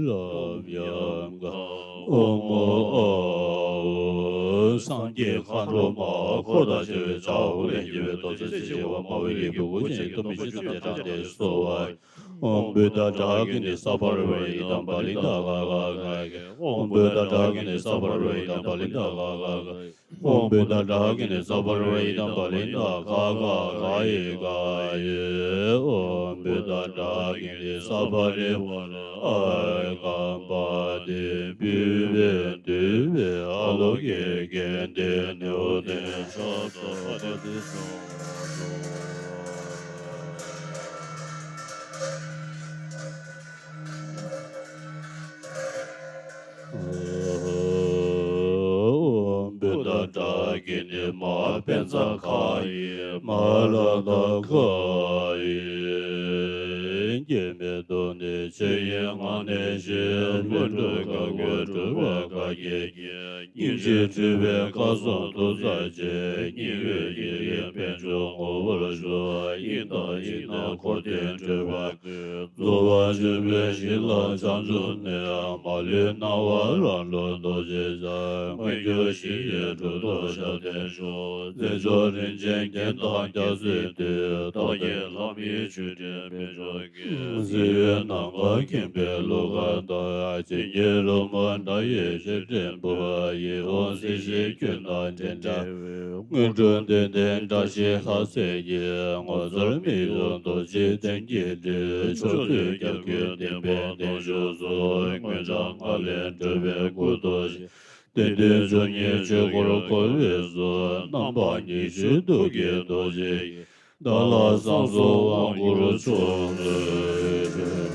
རབ་ཡངས་དགའ། ཨོཾ་ཨོ་ཨོ། སངས་རྒྱས་མཁའ་འགྲོ་མ། འཁོར་དང་བཅས་པའི་བྱ་འོག་ལས་སྐྱེས་པའི་ལྟོ་འཚོལ་སྲིད་ཞི་བ་སྨྲ་བའི་ཡི་གེ་དགུ་ཅན་གྱི་ཐུགས་མི་ཤེས་ཐམས་ཅད་དྲངས་ཏེ་གསོལ་བ། ཨོཾ་བུདྡྷ་ཏྲཱ་གི་ཎི་སརྦ་རུ་པ་ཡི་དམ་པ་ལི་ཏ་ག་ག་ག་གི། ཨོཾ་བུདྡྷ་ཏྲཱ་གི་ཎི་སརྦ་རུ་པ་ཡི་དམ་པ་ལི་ཏ་ག་ག་ག་གི། ཨོཾ་བུདྡྷ་ཏྲཱ་གི་ཎི་སརྦ་རུ་པ་ཡི་དམ་པ་ལི་ཏ་ག་ག་ག་ཡི་ག་ཡི། ཨོཾ་བུདྡྷ་ཏྲཱ་གི་ཎི་སརྦ་རི་ཝཱ་ར་ཨ་ཡི་ཀམ་པ་ཏི་བུ་བེ་དུ་བེ་ཨ་ལོ་ཀེ་ཀེ་ཏེ་ནེ་ཨོ་ཏེ་ཤ་ཏ་ཨ་ཏི་སོ། ཨོཾ་བུདྡྷ་ཏྲཱ་གི་ཎི་མ། པཉྩ་ཁ་ཡི་མ་ར་ཏ་ཁ་ཡི། སྐྱེ་མེད་དུ་ནི་ཆོས་དབྱིངས་ངང་གནས་ཤིང་། ལྷུན་གྲུབ་དཀར་པོས་གྲུབ་པའི་བཀའ་བརྒྱད་ཀྱིས། སྙིང་རྗེས་སྤྲུལ་པའི་བཀའ་སྲུང་ཐུགས་རྗེ་ཅན། སྙིང་དབུས་ཀྱི་དབྱིངས་དཔལ་འབྱོར་ངོ་བོར་བཞུགས། དབྱིངས་དང་དབྱིངས་ནས་འཁོར་འདས་སྤྲུལ་པ་ཀུན། རྫོགས་པ་ཆེན་པོའི་གཞི་ལ་བྱང་ཆུབ་གནས། མ་ལུས་སྣང་བ་རང་གྲོལ་རྡོ་རྗེ་འཆང་། མངོན་གྱུར་ཞི་བའི་གྲུབ་ཐོབ་ཞབས་བརྟན་ཤོག། རྩེ་མཆོག་རིན་ཆེན་རྒྱན་དང་རྒྱ་མཚོའི་རྡུལ། རྟག་བརྒྱད་ལྷ་མིའི་མཆོད་སྤྲིན་དཔལ་འབྱོར་གྱིས། གཟི་འོད་ནམ་མཁའ་ཁེངས་པའི་གླུ་གར་དང་། བྱིན་གྱིས་རོལ་མོའི་སྒྲ་ཡིས་བརྗིད་ལྡན་པོ། ཡིད་འོང་སྲིད་ཞིའི་ཁྱོན་ནས་འགྲན་བྲལ་བའི། དངོས་གྲུབ་འདོད་ལྡན་བཀྲ་ཤིས་ལྷ་སྲས་ཀྱི། ངོ་མཚར་མི་གཡོ་རྡོ་རྗེའི་གདན་གྱི་སྤྲུལ། ཕྱོགས་བཅུའི་རྒྱལ་ཀུན་བསྟན་པའི་གདན་བཞུགས་སུ། མངོན་བྱང་ལྔ་ལས་སྒྲོལ་བའི་སྐུ་མདོག་ཅན། བསྟན་དོན་འབྱུང་གནས་ཆོས་འཁོར་བསྐོར་བའི་གཟུགས། རྣམ་པ་ཉི་ཤུའི་གདུགས་ཀྱི་རྡོ་རྗེ་ཡིས། བདག་ལ་བསང་གསོལ་དབང་བསྐུར་ཕྱོགས་བཅུའི།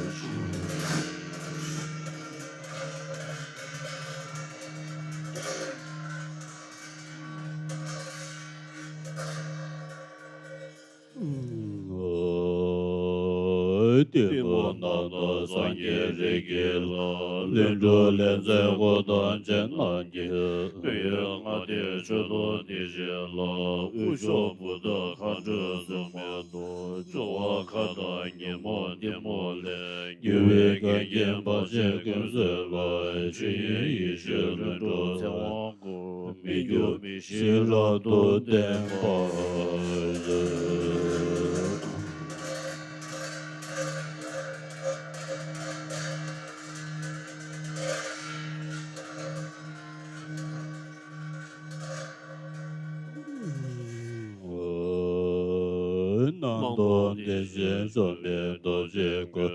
གཏི་མུག་རྣམ་དག་སངས་རྒྱས་རིགས་ཀྱི་ལྷ། ལྷུན་གྲུབ་ལྷ་མཛེས་འཁོར་དང་བཅས་རྣམས་ཀྱིས། སྤོས་ཡོས་ལྔ་བཟླས་མཆོད་དོ་འདི་བཞེས་ལ། དབུས་ཕྱོགས་བུདྡྷ་མཁའ་འགྲོའི་སྲུང་མའི་མདོག། སྤྱོད་པ་མཁའ་ལྟར་ཉིན་མོ་གཏི་མུག་ལས། རྒྱུ་བའི་འགལ་རྐྱེན་བར་ཆད་ཀུན་སེལ་བ། ཆོས་དབྱིངས་ཡེ་ཤེས་ལྷུན་གྲུབ་ཚེ་དབང་སྐུ། མི་འགྱུར་མི་ཤིགས་རབ་ཏུ་བརྟན་པར་མཛོད། སྣང་སྟོང་བདེ་ཆེན་བཅོམ་པའི་རྡོ་རྗེའི་སྐུ།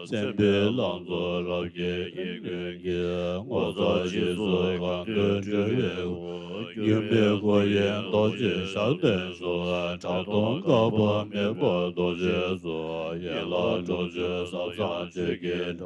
མཚན་དཔེའི་ལང་ཚོ་རབ་རྒྱས་དབྱིངས་མངོན་གྱིས། ངོ་མཚར་རྗེས་སུ་གང་འདུལ་སྤྲུལ་པའི་སྐུ། སྒྱུ་མའི་སྐུ་ཡི་རྡོ་རྗེ་ཞབས་བརྟན་སོགས། གྲགས་སྟོང་འགག་པ་མེད་པ་རྡོ་རྗེ་སོགས། ཡན་ལག་སྟོབས་བཅུའི་ཟབ་གསང་ཆོས་ཀྱི་སྒྲ།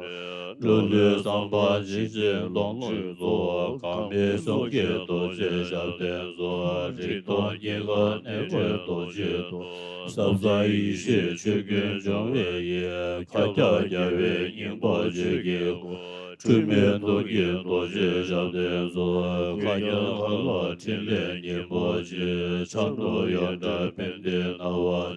འགྲོ་ལུས་བསམ་པ་ཇི་བཞིན་ལོངས་སྤྱོད་རྫོགས། གང་མིའི་གསུང་གི་རྡོ་རྗེ་ཞབས་བརྟན་སོགས། རིག་སྟོང་སྙིང་གར་གནས་པའི་རྡོ་རྗེའི་ཐུགས། ཟབ་གསང་ཡེ་ཤེས་ཆོས་ཀུན་འབྱུང་བའི་དབྱིངས། ཁྱབ་བརྒྱ་རྒྱལ་བའི་སྙིང་པོ་ཆོས་ཀྱི་སྐུ། འཁྲུལ་མེད་ཐུགས་ཀྱི་རྡོ་རྗེ་ཞབས་བརྟན་སོགས། མཁའ་ཁྱབ་མཁའ་ལ་ཕྲིན་ལས་ཉིན་མོ་ཆེ། ཆབ་གདུང་ཡོངས་བཀྲ་བཻ་ཏི་ནམ་ཕྱེད།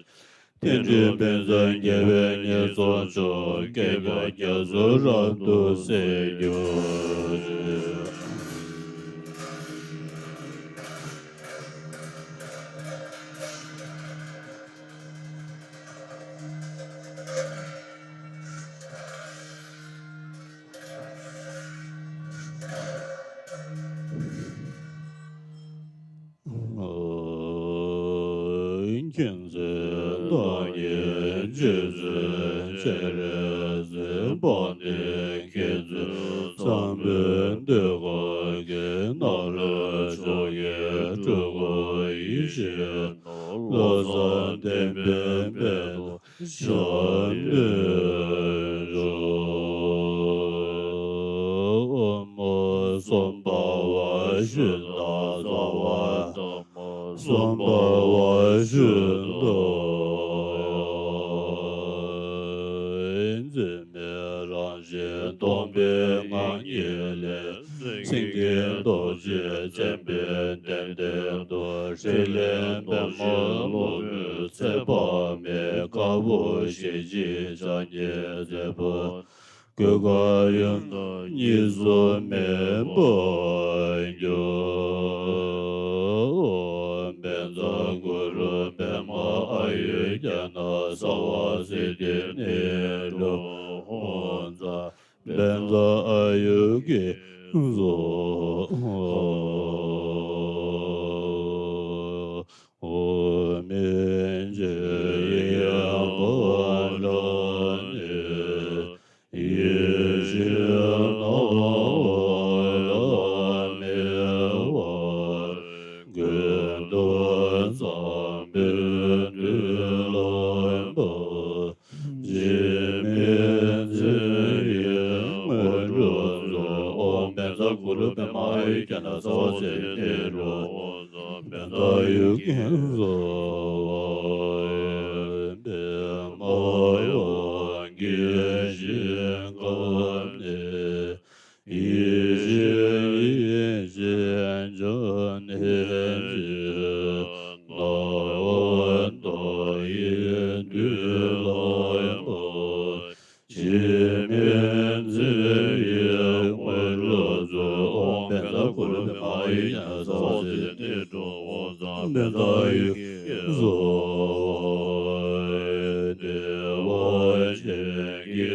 རྟེན་འབྲེལ་ཕན་ཚུན་དགེ་བའི་ཉེས་ཚོགས་སྦྱོང་། སྐྱེ་རྒ་རྒྱ་མཚོ་རབ་ཏུ་སེལ་གྱུར་ཅིག། མཁྱེན་བརྩེ་དང་ཉིད་རྗེ་བཙུན་སྤྱན་རས་གཟིགས། དཔལ་ལྡན་མཁྱེན་བརྩེ་བཟང་པོའི་ཟློས་གར་གྱིས། ནཱ་རོ་ཕྱོགས་ཀྱི་སྤྲུལ་སྐུ་ཡེ་ཤེས་ ས་བརྟན་པའི་དཔལ་དུ་ཤར་ནས་རོ། སོམ་པ་བ་ཤུ་ད་ས་བ་ད་མ་སོམ་པ་བ་ཤུ་ད། འཛིན་མེད་རང་བཞིན་སྟོང་པའི་ངང་ཉིད་ལས། སེང་གེའི་ཏོག་ཅན་མཚན་དཔལ་བརྟན་ལྡན་དུ། ཧྲཱིཿལས་པདྨ་སློབ་དཔོན་ཚེ་དཔག་མེད། དཀར་པོ་ཞལ་གཅིག་ཕྱག་གཉིས་མཛད་པ། གོས་དཀར་ཡུམ་གཉིས་སུ་མེད་པ་གྱུར། བཛྲ་གུ་རུ་པདྨ་ཨཱ་ཡུརྒྱ་ནཱ་སརྦ་སིདྡྷི་ནཻ་རོ་ཧཱ། བཛྲ་ཨཱ་ཡུར་གྱིས་སོ། ཨོཾ་མི་མཇེད་ཡེ་ཡེ་ཕ་ར་ནི། ཡེ་ཤེས་སྣང་བ་ལ་མེ་འབར། ཀུན་ཏུ་བཟང་པོའི་མཐུ་ལ་འབར། འཇིགས་མེད་མཚན་ཡས་དངོས་གྲུབ་སྩོལ། ཨོཾ་བཛྲ་གུ་རུ་པདྨ་ཨཱ་ཡུརྒྱ་ནཱ་སརྦ་སིདྡྷི་ནཻ་རོ། བཛྲ་ཨཱ་ཡུར་གྱིས་སོ། པདྨ་དབང་གི་ཞིང་ཁམས་ནས། ཡེ་ཤེས་ཡེ་ཤེས་ཕྱག་ནས་བཞེས། སྣང་བ་མཐའ་ཡས་མཐུ་ལ་འབར། འཇིགས་མེད་མཚན་ཡས་དངོས་གྲུབ་སྩོལ། ཨོཾ་བཛྲ་གུ་རུ་པདྨ་ཨཱ་ཡུརྒྱ་ནཱ་སརྦ་སིདྡྷི་ནཻ་རོ། བཛྲ་ཨཱ་ཡུར་གྱིས་སོ། བདེ་བ་ཅན་གྱི་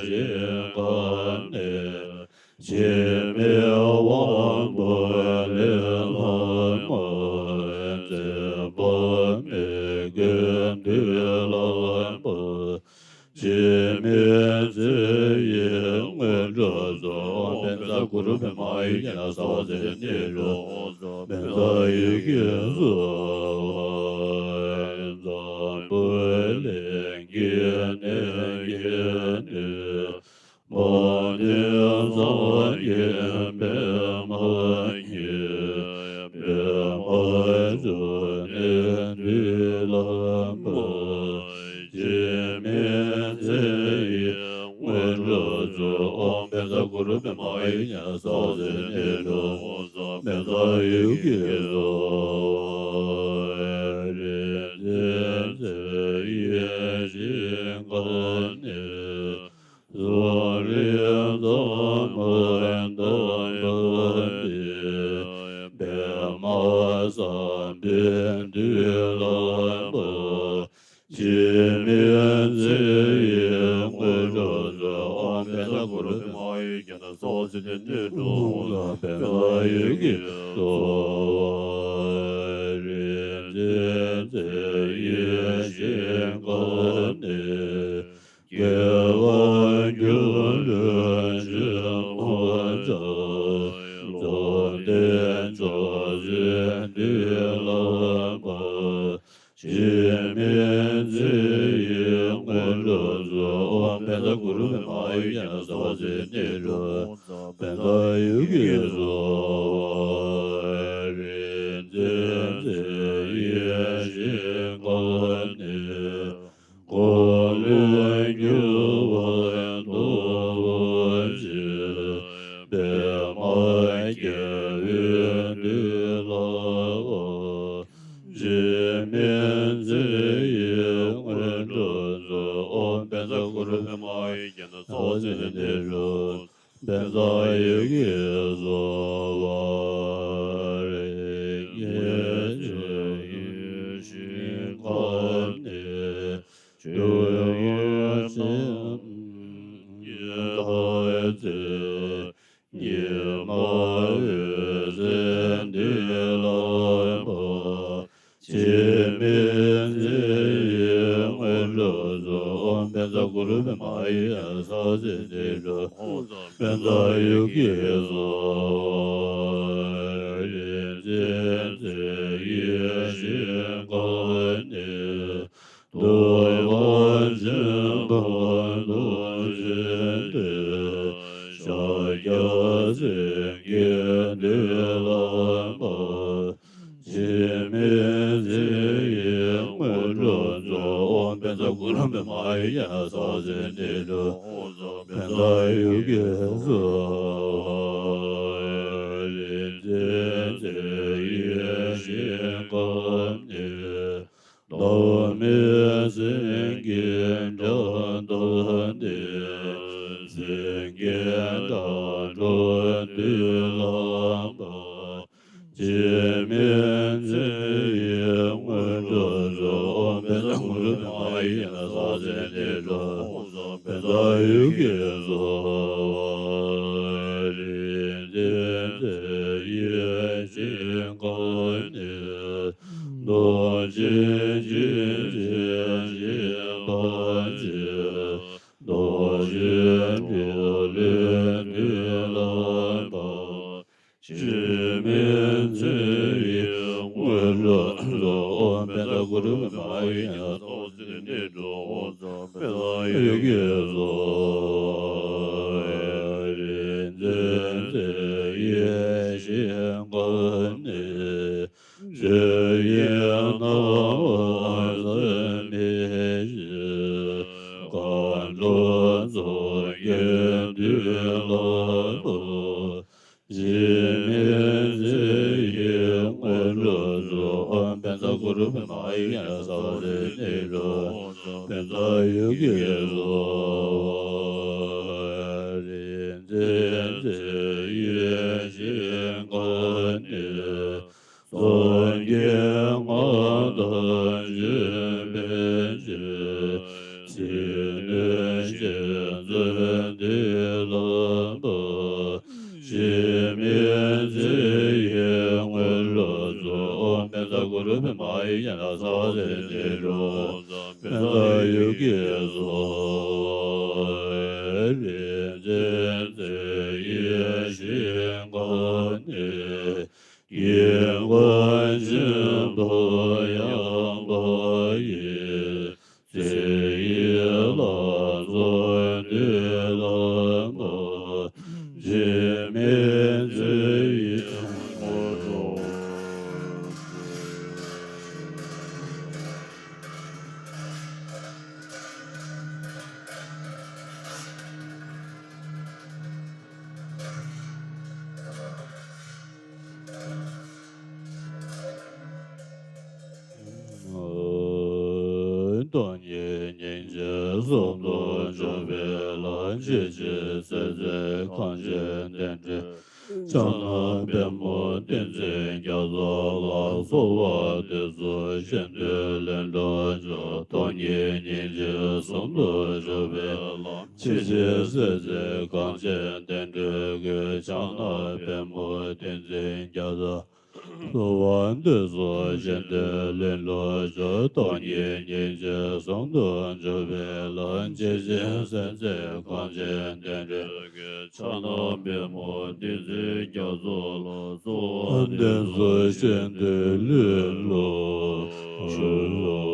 ཞིང་ཁམས་ནས། འཇིགས་མེད་དབང་པོ་ལས་ལྷག་མ། བརྩོན་པ་མི་དགེ་མཐུ་ལ་འབར། འཇིགས་མེད་མཚན་ཡས་དངོས་གྲུབ་སྩོལ། ཨོཾ་བཛྲ་གུ་རུ་པདྨ་ཨཱ་ཡུརྒྱ་ནཱ་སརྦ་སིདྡྷི་ནཻ་རོ། བཛྲ་ཨཱ་ཡུར་གྱིས་སོ། འཛམ་བུ་གླིང་གི་གནས་བརྒྱད་ནས། མ་བདེ་སངས་རྒྱས་པདྨ་འགྱུར། པདྨ་འབྱུང་གནས་མཐུ་ལ་འབར། འཇིགས་མེད་མཚན་ཡས་དངོས་གྲུབ་སྩོལ། ཨོཾ་བཛྲ་གུ་རུ་པདྨ་ཨཱ་ཡུརྒྱ་ནཱ་སརྦ་སིདྡྷི་ནཻ་རོ། བཛྲ་ཨཱ་ཡུར་གྱིས་སོ། རིག་འཛིན་མཚན་ཡས་ཞིང་ཁམས་ནས། གསུང་རབ་ཟབ་མོ་གདམས་པ་འདི། པདྨ་སམྦྷའི་མཐུ་ལ་འབར། འཇིགས་མེད་མཚན་ཡས་དངོས་གྲུབ་སྩོལ། ཨོཾ་བཛྲ་གུ་རུ་པདྨ་ཨཱ་ཡུརྒྱ་ནཱ་སརྦ་སིདྡྷི་ནཻ་རོ། བཛྲ་ཨཱ་ཡུར་གྱིས་སོ། རིག་འཛིན་མཚན་ཡས་ཞིང་ཁམས་ནས། དགེ་བ་འབྱུང་གནས་ཆེན་པོ་ཕྱག། རྫོགས་ལྡན་མཆོག་སྲེད་མཐུ་ལ་འབར། འཇིགས་མེད་མཚན་ཡས་དངོས་གྲུབ་སྩོལ། ཨོཾ་བཛྲ་གུ་རུ་པདྨ་ཨཱ་ཡུརྒྱ་ནཱ་སརྦ་སིདྡྷི་ནཻ་རོ། བཛྲ་ཨཱ་ཡུར་གྱིས་སོ། རིག་འཛིན་མཚན་ཡས་ཞིང་ཁམས་ནས། འཁོར་ལོས་སྒྱུར་བ་སྟོབས་ཆེ། པདྨ་རྒྱལ་པོའི་མཐུ་ལ་འབར། འཇིགས་མེད་མཚན་ཡས་དངོས་གྲུབ་སྩོལ། ཨོཾ་བཛྲ་གུ་རུ་པདྨ་ཨཱ་ཡུརྒྱ་ནཱ་སརྦ་སིདྡྷི་ནཻ་རོ། བཛྲ་ཨཱ་ཡུར་གྱིས་སོ། རིག་འཛིན་མཚན་ཡས་ཞིང་ཁམས་ནས། སྤྱོད་ཡུལ་སེམས་ཉིད་ཐར་ཚེ། ཉི་མ་འོད་ཟེར་མཐུ་ལ་འབར། འཇིགས་མེད་མཚན་ཡས་དངོས་གྲུབ་སྩོལ། ཨོཾ་བཛྲ་གུ་རུ་པདྨ་ཨཱ་ཡུརྒྱ་ནཱ་སརྦ་སིདྡྷི་ནཻ་རོ། བཛྲ་ཨཱ་ཡུར་གྱིས་སོ། རིག་འཛིན་མཚན་ཡས་ཞིང་ཁམས་ནས། སྟོན་པ་ཆེན་པོ་རྡོ་རྗེ་འདི། ཤཱཀྱ་སེང་གེའི་མདུན་ལམ་པ། འཇིགས་མེད་མཚན་ཡི་དངོས་གྲུབ་སྩོལ། ཨོཾ་བཛྲ་གུ་རུ་པདྨ་ཡེ་ན་ས་ཙི་ཏེ་ཏྲ། ཨོཾ་བཛྲ་ཡོ་གེ་སྭཱ་ཧཱ། རིག་འཛིན་རྩེ་ཡི་ཞིང་ཁམས་ནས། བདག་མེད་སེང་གེའི་སྒྲ་དང་ལྡན། སེང་གེའི་སྒྲ་སྒྲོགས་མདུན་ལམ་པ། འཇིགས་མེད་མཚན་ཡི་དངོས་གྲུབ་སྩོལ། ཨོཾ་བཛྲ་གུ་རུ་པདྨ་ཡེ་ན་ས་ཙི་ཏེ་ཏྲ། ཨོཾ་བཛྲ་ཡོ་གེ་སྭཱ་ཧཱ། རིག་འཛིན་རྩེ་ཡི་ཞིང་ཁམས་ནས། རྡོ་རྗེ་འཇིགས་བྱེད་སྤྱན་འབར་བ། རྡོ་རྗེ་འཇིགས་བྱེད་མདུན་ལམ་པ། འཇིགས་མེད་མཚན་ཡི་དངོས་གྲུབ་སྩོལ། ཨོཾ་བཛྲ་གུ་རུ་པདྨ་ཡེ་ན་ས་ཙི་ཏེ་ཏྲ། ཨོཾ་བཛྲ་ཡོ་གེ་སྭཱ་ཧཱ། རིག་འཛིན་རྩེ་ཡི་ཞིང་ཁམས་ནས། ཆོས་དབྱིངས་སྣང་བ་ཟད་མི་ཤེས། མཁའ་འགྲོ་ཚོགས་ཀྱི་མདུན་ལམ་པ། འཇིགས་མེད་མཚན་ཡི་དངོས་གྲུབ་སྩོལ། ཨོཾ་བཛྲ་གུ་རུ་པདྨ་ཡེ་ན་ས་ཙི་ཏེ་ཏྲ། ཨོཾ་བཛྲ་ཡོ་གེ་སྭཱ་ཧཱ། རིག་འཛིན་རྩེ་ཡི་ཞིང་ཁམས་ནས། སངས་རྒྱས་སྔགས་དང་ཆོས་དཔལ་གྱི། ཕྱི་སྣོད་ཅན་མཛོད་མདུན་ལམ་པ། འཇིགས་མེད་མཚན་ཡི་དངོས་གྲུབ་སྩོལ། ཨོཾ་བཛྲ་གུ་རུ་པདྨ་ཡེ་ན་ས་ཙི་ཏེ་ཏྲ། ཨོཾ་བཛྲ་ཡོ་གེ་སྭཱ་ཧཱ། རིག་འཛིན་རྩེ་ཡི་ཞིང་ཁམས་ནས། དགེ་བ་ཆེན་པོ་ཡངས་པ་ཡི། རྩེ་ཡི་ལྷ་ཚོགས་མདུན་ལམ་པ། འཇིགས་མེད་མཚན་ཡི་དངོས་གྲུབ། སྟོང་ཉིད་སྙིང་རྗེ་ཟུང་དུ་འཇུག་པའི་ལམ། ཇི་ཞིག་སེམས་ཅན་གང་ཞིག་བསྟེན་འགྲོའི། ཕྱག་ན་པདྨོ་ཏིང་འཛིན་རྒྱ་མཚོ་ལ། གསོལ་བ་འདེབས་སོ་གཞན་དོན་ལས་འགྲོ་ཕྱིར། སྟོང་ཉིད་སྙིང་རྗེ་ཟུང་དུ་འཇུག་པའི་ལམ། ཇི་ཞིག་སེམས་ཅན་གང་ཞིག་བསྟེན་འགྲོའི་དགོས། ཕྱག་ན་པདྨོ་ཏིང་འཛིན་རྒྱ་མཚོ། གསོལ་བ་འདེབས་སོ་གཞན་དོན་ལས་འགྲོ་ཕྱིར། སྟོང་ཉིད་སྙིང་རྗེ་ཟུང་དུ་འཇུག་པའི་ལམ། ཇི་ཞིག་སེམས་ཅན་གང་ཞིག་བསྟེན་འགྲོའི་དགོས། ཕྱག་ན་པདྨོ་ཏིང་འཛིན་རྒྱ་མཚོ་ལ། གསོལ་བ་འདེབས་སོ་གཞན་དོན་ལས་འགྲོ་ཕྱིར།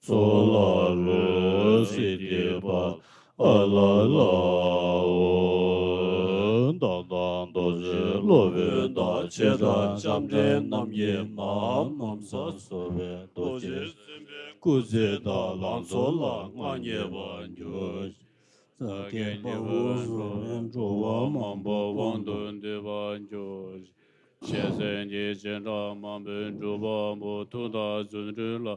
ཚོགས་ལ་རོལ་སིདྡྷི་པ། ཨ་ལ་ལ་ཨོ། བདག་དང་རྡོ་རྗེ་སློབ་དཔོན་དང་། ཆེ་ཕྲ་ལྕམ་དྲལ་རྣམས་ཀྱིས་མ་ནམ་མཁའ་སོགས་པའི། རྡོ་རྗེ་སེམས་དཔའི་སྐུ་ཚེ་དང་། ལང་ཚོ་ལ་མངའ་བརྙེས་པར་གྱུར། ལ་སྐད་པ་འོ་བཟོ་བའི་འགྲོ་བ་མང་པོ་དབང་དུ་འདུས་པར་འགྱུར། ཞེས་སེམས་ཀྱི་བྱེ་བྲག་མང་པོའི་སྒྲུབ་པ་པོ་ཐུགས་དང་རྫུ་འཕྲུལ་ལ་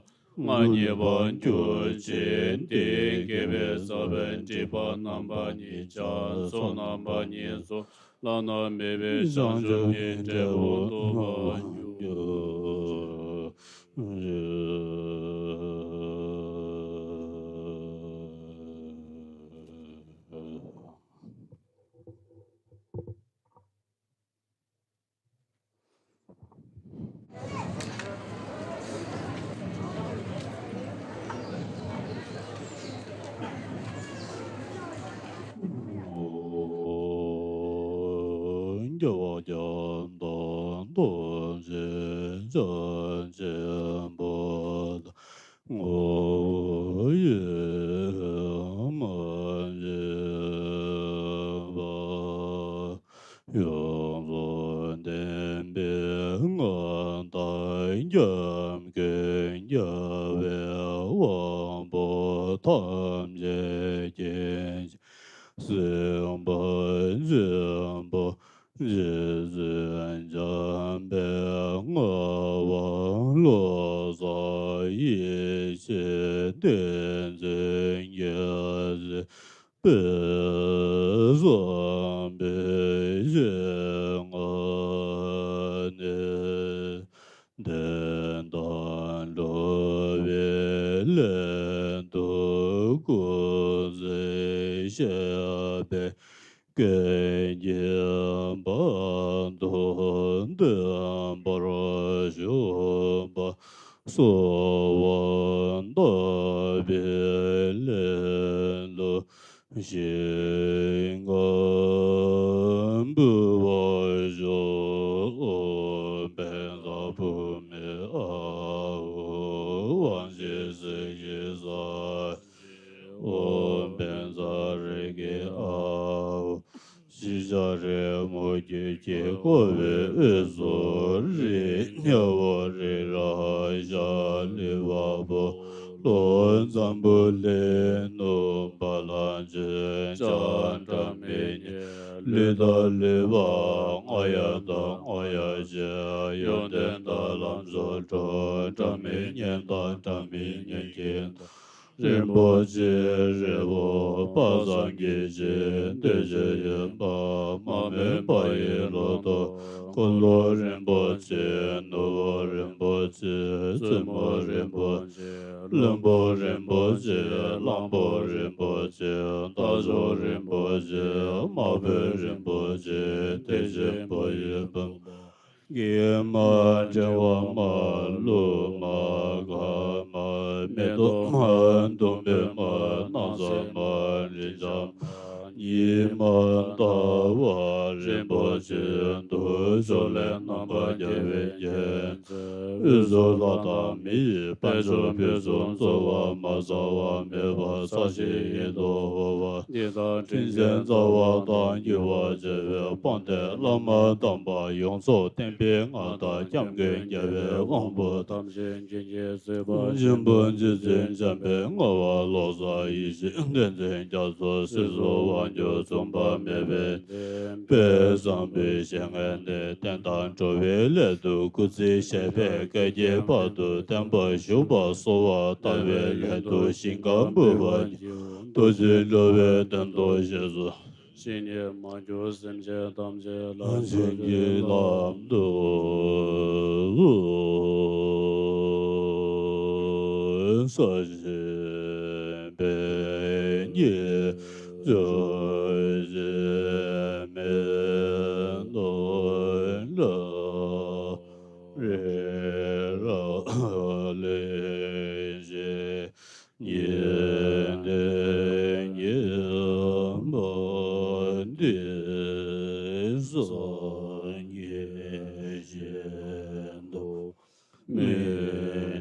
མངའ་བརྙེས་པར་གྱུར་ཅིག་དེའི་དགེ་བའི་རྩ་བའི་སྒྲིབ་པ་རྣམ་པ་གཉིས་ཀྱང་ཚོགས་རྣམ་པ་གཉིས་སུ་བླ་ན་མེད་པའི་བྱང་ཆུབ་ཀྱི་འབྲས་བུ་ཐོབ་པར་འགྱུར། སྐྱེ་བ་ཀྱང་དང་ཐོག་ཆེན་བྱང་ཆེན་པོ་དང་ངོ་བོ་ཡེ་མ་བྱས་པ། ཡོངས་སུ་ལྡན་པའི་མངའ་བདག་སྐྱབས་མགོན་རྒྱལ་བའི་དབང་པོ་ཐམས་ཅད་མཁྱེན་ཅིང་སྲིད་པ་འབྱེད་པ། རྗེ་བཙུན་འཇམ་དཔལ་མངའ་བ་བློ་བཟང་ཡེ་ཤེས་བསྟན་འཛིན་རྒྱལ་བྱེད་དཔལ་བཟང་པོའི་ཞལ་སྔ་ནས། བསྟན་དང་འགྲོ་བའི་སླད་དུ་སྐུ་ཚེ་ཞབས་པད་བསྐལ་བརྒྱའི་བར་དུ་བརྟན་པར་བཞུགས་པ་གསོལ་བ་བཏབ་པའི་སླད་དུ། ཞིང་ཁམས་འབུལ་བར་ཞུ། ཨོཾ་བཛྲ་བྷཱུ་མི་ཨཱཿཧཱུྃ། དབང་བཞི་གསལ་བཞི་ས་ཨོཾ་བཛྲ་རེ་ཁེ་ཨཱཿཧཱུྃ། ཤེས་བྱ་རེ་མོ་བརྒྱད་ཀྱིས་བསྐོར་བའི་དབུས་སུ་རིགས་ལྔ་པོ་རི་རབ་བྱ་རི་བ་སྤོ་ལོ་འཛམ་བུ་གླིང་ནུབ་བ་ལང་སྤྱོད་བྱ་སྒྲ་མི་སྙན། ལུས་དང་ལུས་པ་རྔ་ཡབ་དང་རྔ་ཡབ་ཆེ། ཡོན་ཏན་དང་ལམ་བཟང་འགྲོ། སྒྲ་མི་སྙན་དང་སྒྲ་མི་སྙན་གྱི་མཐུ། རིན་པོ་ཆེའི་རི་བོ་དཔག་བསམ་གྱི་ཞིང་། བདེ་ཆེན་ཡོད་པ་མ་སྨིན་པ་ཡི་ལོ་ཏོག་ཀུན་ལ་རིན་པོ་ཆེ། ནོར་བུ་རིན་པོ་ཆེ། བཙུན་མོ་རིན་པོ་ཆེ། བློན་པོ་རིན་པོ་ཆེ། གླང་པོ་རིན་པོ་ཆེ། རྟ་མཆོག་རིན་པོ་ཆེ། དམག་དཔོན་རིན་པོ་ཆེ། དེ་ཆེན་པོ་ཡི་བུམ་པ། སྐྱེས་མ་འབྲེང་བ་མ་ལུས་མ་དགའ་མ་མེ་ཏོག་མ་ཟླུམ་པོའི་མ་སྣང་གསལ་མ་རིན་ཆེན་མ་ཉི་མ་ཟླ་བ་རིན་པོ་ཆེ་དུ་ཕྱོགས་ལས་རྣམ་པར་རྒྱལ་བའི་རྒྱལ་མཚན། དབུས་སུ་ལྷ་དང་མི་ཡི་དཔལ་འབྱོར་ཕུན་སུམ་ཚོགས་པ་མ་ཟ་བ་མེད་པ་ས་གཞི་ཡི་ཏོག་ཕོར་པ་ཉི་ཟླ་དྲིན་ཅན་རྩ་བ་དང་རྒྱུ་བ་བྱེ་བའི་དཔལ་ལྡན་བླ་མ་དམ་པ་ཡོངས་རྫོགས་བསྟན་པའི་མངའ་བདག་སྐྱབས་མགོན་རྒྱལ་བའི་དབང་པོ་ཐམས་ཅད་མཁྱེན་ཅིང་གཟིགས་པ་ཆེན་པོ་རྗེ་བཙུན་འཇམ་དཔལ་མངའ་བ་བློ་བཟང་ཡེ་ཤེས་བསྟན་འཛིན་རྒྱ་མཚོ་སྲིད་གསུམ་དབང་སྒྱུར་མཚུངས་པ་མེད་པའི་དཔལ་བཟང་པོའི་ཞལ་སྔ་ནས་བསྟན་དང་འགྲོ་བའི་སླད་དུ་སྐུ་ཚེ་ཞབས་པད་བསྐལ་བརྒྱའི་བར་དུ་བརྟན་པར་བཞུགས་པར་གསོལ་བ་བཏབ་པའི་སླད་དུ་ཞིང་ཁམས་འབུལ་བར་རྡོ་རྗེ་འགྲོ་བའི་དོན་དུ་བཞེས་སུ། གཞན་ཡང་མ་གྱུར་སེམས་ཅན་ཐམས་ཅད་ལ་བྱིན་གྱིས་བརླབ་ཏུ་གསོལ། གསོལ་ཞིང་ཕན་ཉེར་བཅོལ་ཞིང་མི་ནོར་ལ། རེ་རེ་ལེགས་བཤད་ཉི་ཟླའི་ཉི་མ་འདི་སངས་རྒྱས་ཞིང་དུ་མི་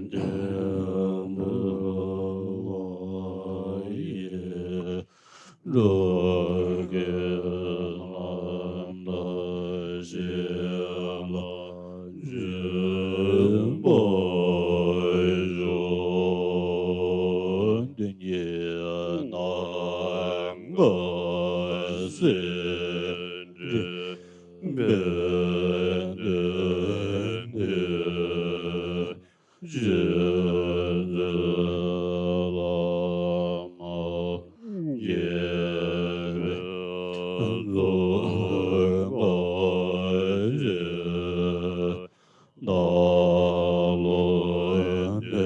ལྡན་འབུལ་བ་ཡི། འགྲོ་ཀུན་རྣམ་དག་ཞིང་ལ་འཇུག་པར་ཤོག་དེ་ཉིད་ནམ་ ཀ་སེ་འབྲས་བུ་སྟོན་ཏེ། རྗེ་བཙུན་བླ་མ་དགྱེས་པའི་རྫོགས་པ་ཆེ། ནཱ་རོ་ནས་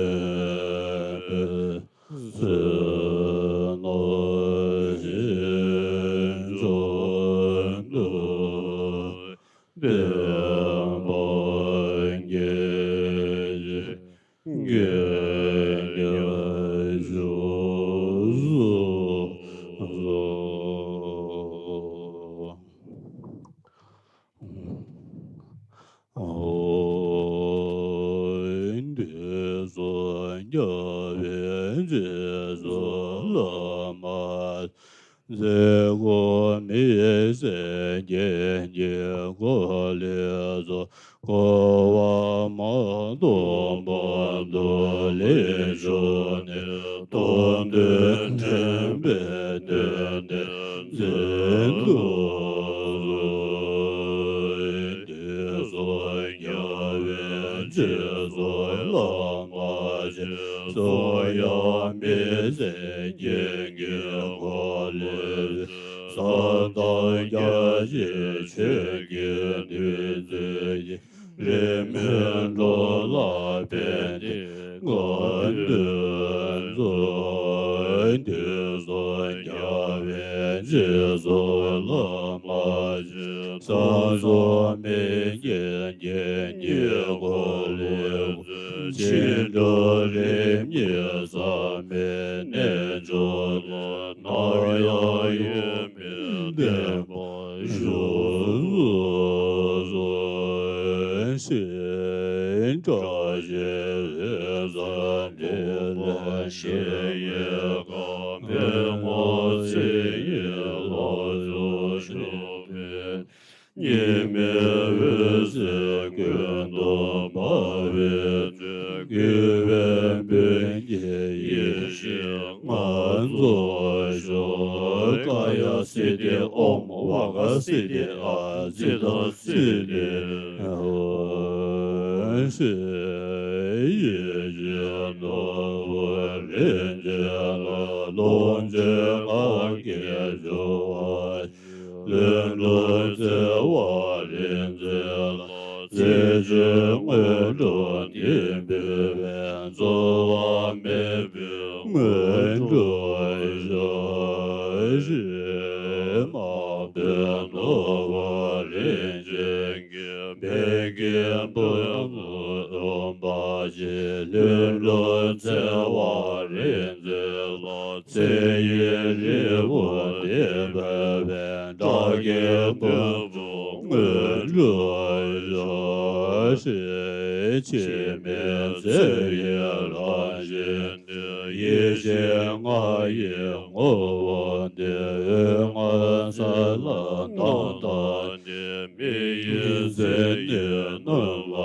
བཟུང་ཞིང་བཅུ་དུ་བསྟན་པ་རྒྱས་ཤིང་རྒྱས་པར་བཞུགས་སོ། འོ། དུས་གསུམ་རྒྱལ་བའི་རྗེས་སུ་བླ་མ། ཚེ་འགོག་མི་བཟད་རྒྱན་གྱིས་བསྐོར་ལས་སུ། འཁོར་བ་མ་སྟོངས་བར་དུ་ལེགས་བཞུགས་ནས། སྟོང་ཐུན་དྲན་པས་བསྟེན་ཏེ་འཛིན་དུ་གསོལ། དུས་གསུམ་རྒྱལ་བའི་རྗེས་སུ་བླ་མ་མཆིས། གསུང་དབྱངས་མི་ཟད་རྒྱན་གྱིས་བསྐོར་ལས། ཟབ་དང་རྒྱ་ཆེའི་ཆོས་ཀྱི་བདུད་རྩི་ཡིས། རིས་མེད་འགྲོ་ལ་ཕན་བདེའི་ངང་དུ་སྩོལ། དུས་གསུམ་རྒྱལ་བའི་རྗེས་སུ་བླ་མ་མཆིས། ས་འཛུམ་མི་བརྗེད་རྒྱན་གྱིས་བསྐོར་ལས། ཕྱི་སྒྲུབ་རིམ་གཉིས་ཟབ་མོའི་རྣལ་འབྱོར་ལ། ནམ་ཡང་ཡིད་མི་བརྟན་པར་བཞུགས་སུ་གསོལ། ཞེས་བཀྲ་ཤིས་པའི་ཟབ་འདྲེན་ལས། གཞལ་ཡས་ཁང་པའི་ངོས་ཚེ་ཡི་ལྷ་ཚོགས་ཕྱུག་པའི། ཉི་མའི་འོད་ཟེར་ཀུན་ཏུ་འབར་བའི་ཚུལ། བསྐུལ་བའི་འབུམ་གྱིས་ཡེ་ཤེས་ལྔ་རྫོགས་ཤོག། ཀ་ཡ་སིདྡྷི་ཨོཾ། བ་ག་སིདྡྷི་ཨཱཿ། ཙིཏྟ་སིདྡྷི་ཧཱུྃ། ཞེས་ཡེ་ཤེས་ནོར་བུ་རིན་ཆེན་ལ། ལོངས་སྤྱོད་ལྷ་སྐལ་འབྱུང་བ། ལྷུན་གྲུབ་བརྩེ་བ་རིག་འཛིན་ལ། རྩེ་གཅིག་དངོས་གྲུབ་འདི་འབུལ་བས། རྩོལ་བ་མེད་པའི་དངོས་གྲུབ་ཤོག། ཞེས་མ་བུ་ནོར་བུ་རིན་ཆེན་གྱི་བད་ཀན་པུས་མོ་འོད་འབར་ཅན། ལྷུན་གྲུབ་བརྩེ་བ་རིག་འཛིན་ལ། ཚེ་ཡི་རིལ་བུ་འདི་འབུལ་བས། སྐྲ་གི་ཕུང་པོ་དངོས་གྲུབ་ཤོག། ཞེས་འཆི་མེད་བརྩེ་བའི་རང་བཞིན་ཏེ། ཡེ་ཤེས་ལྔ་ཡི་ངོ་བོ་འདི། འོད་ལྔ་གསལ་ལ་མདངས་དང་ལྡན། མི་ཡི་མཚན་ཉིད་སྣང་བ་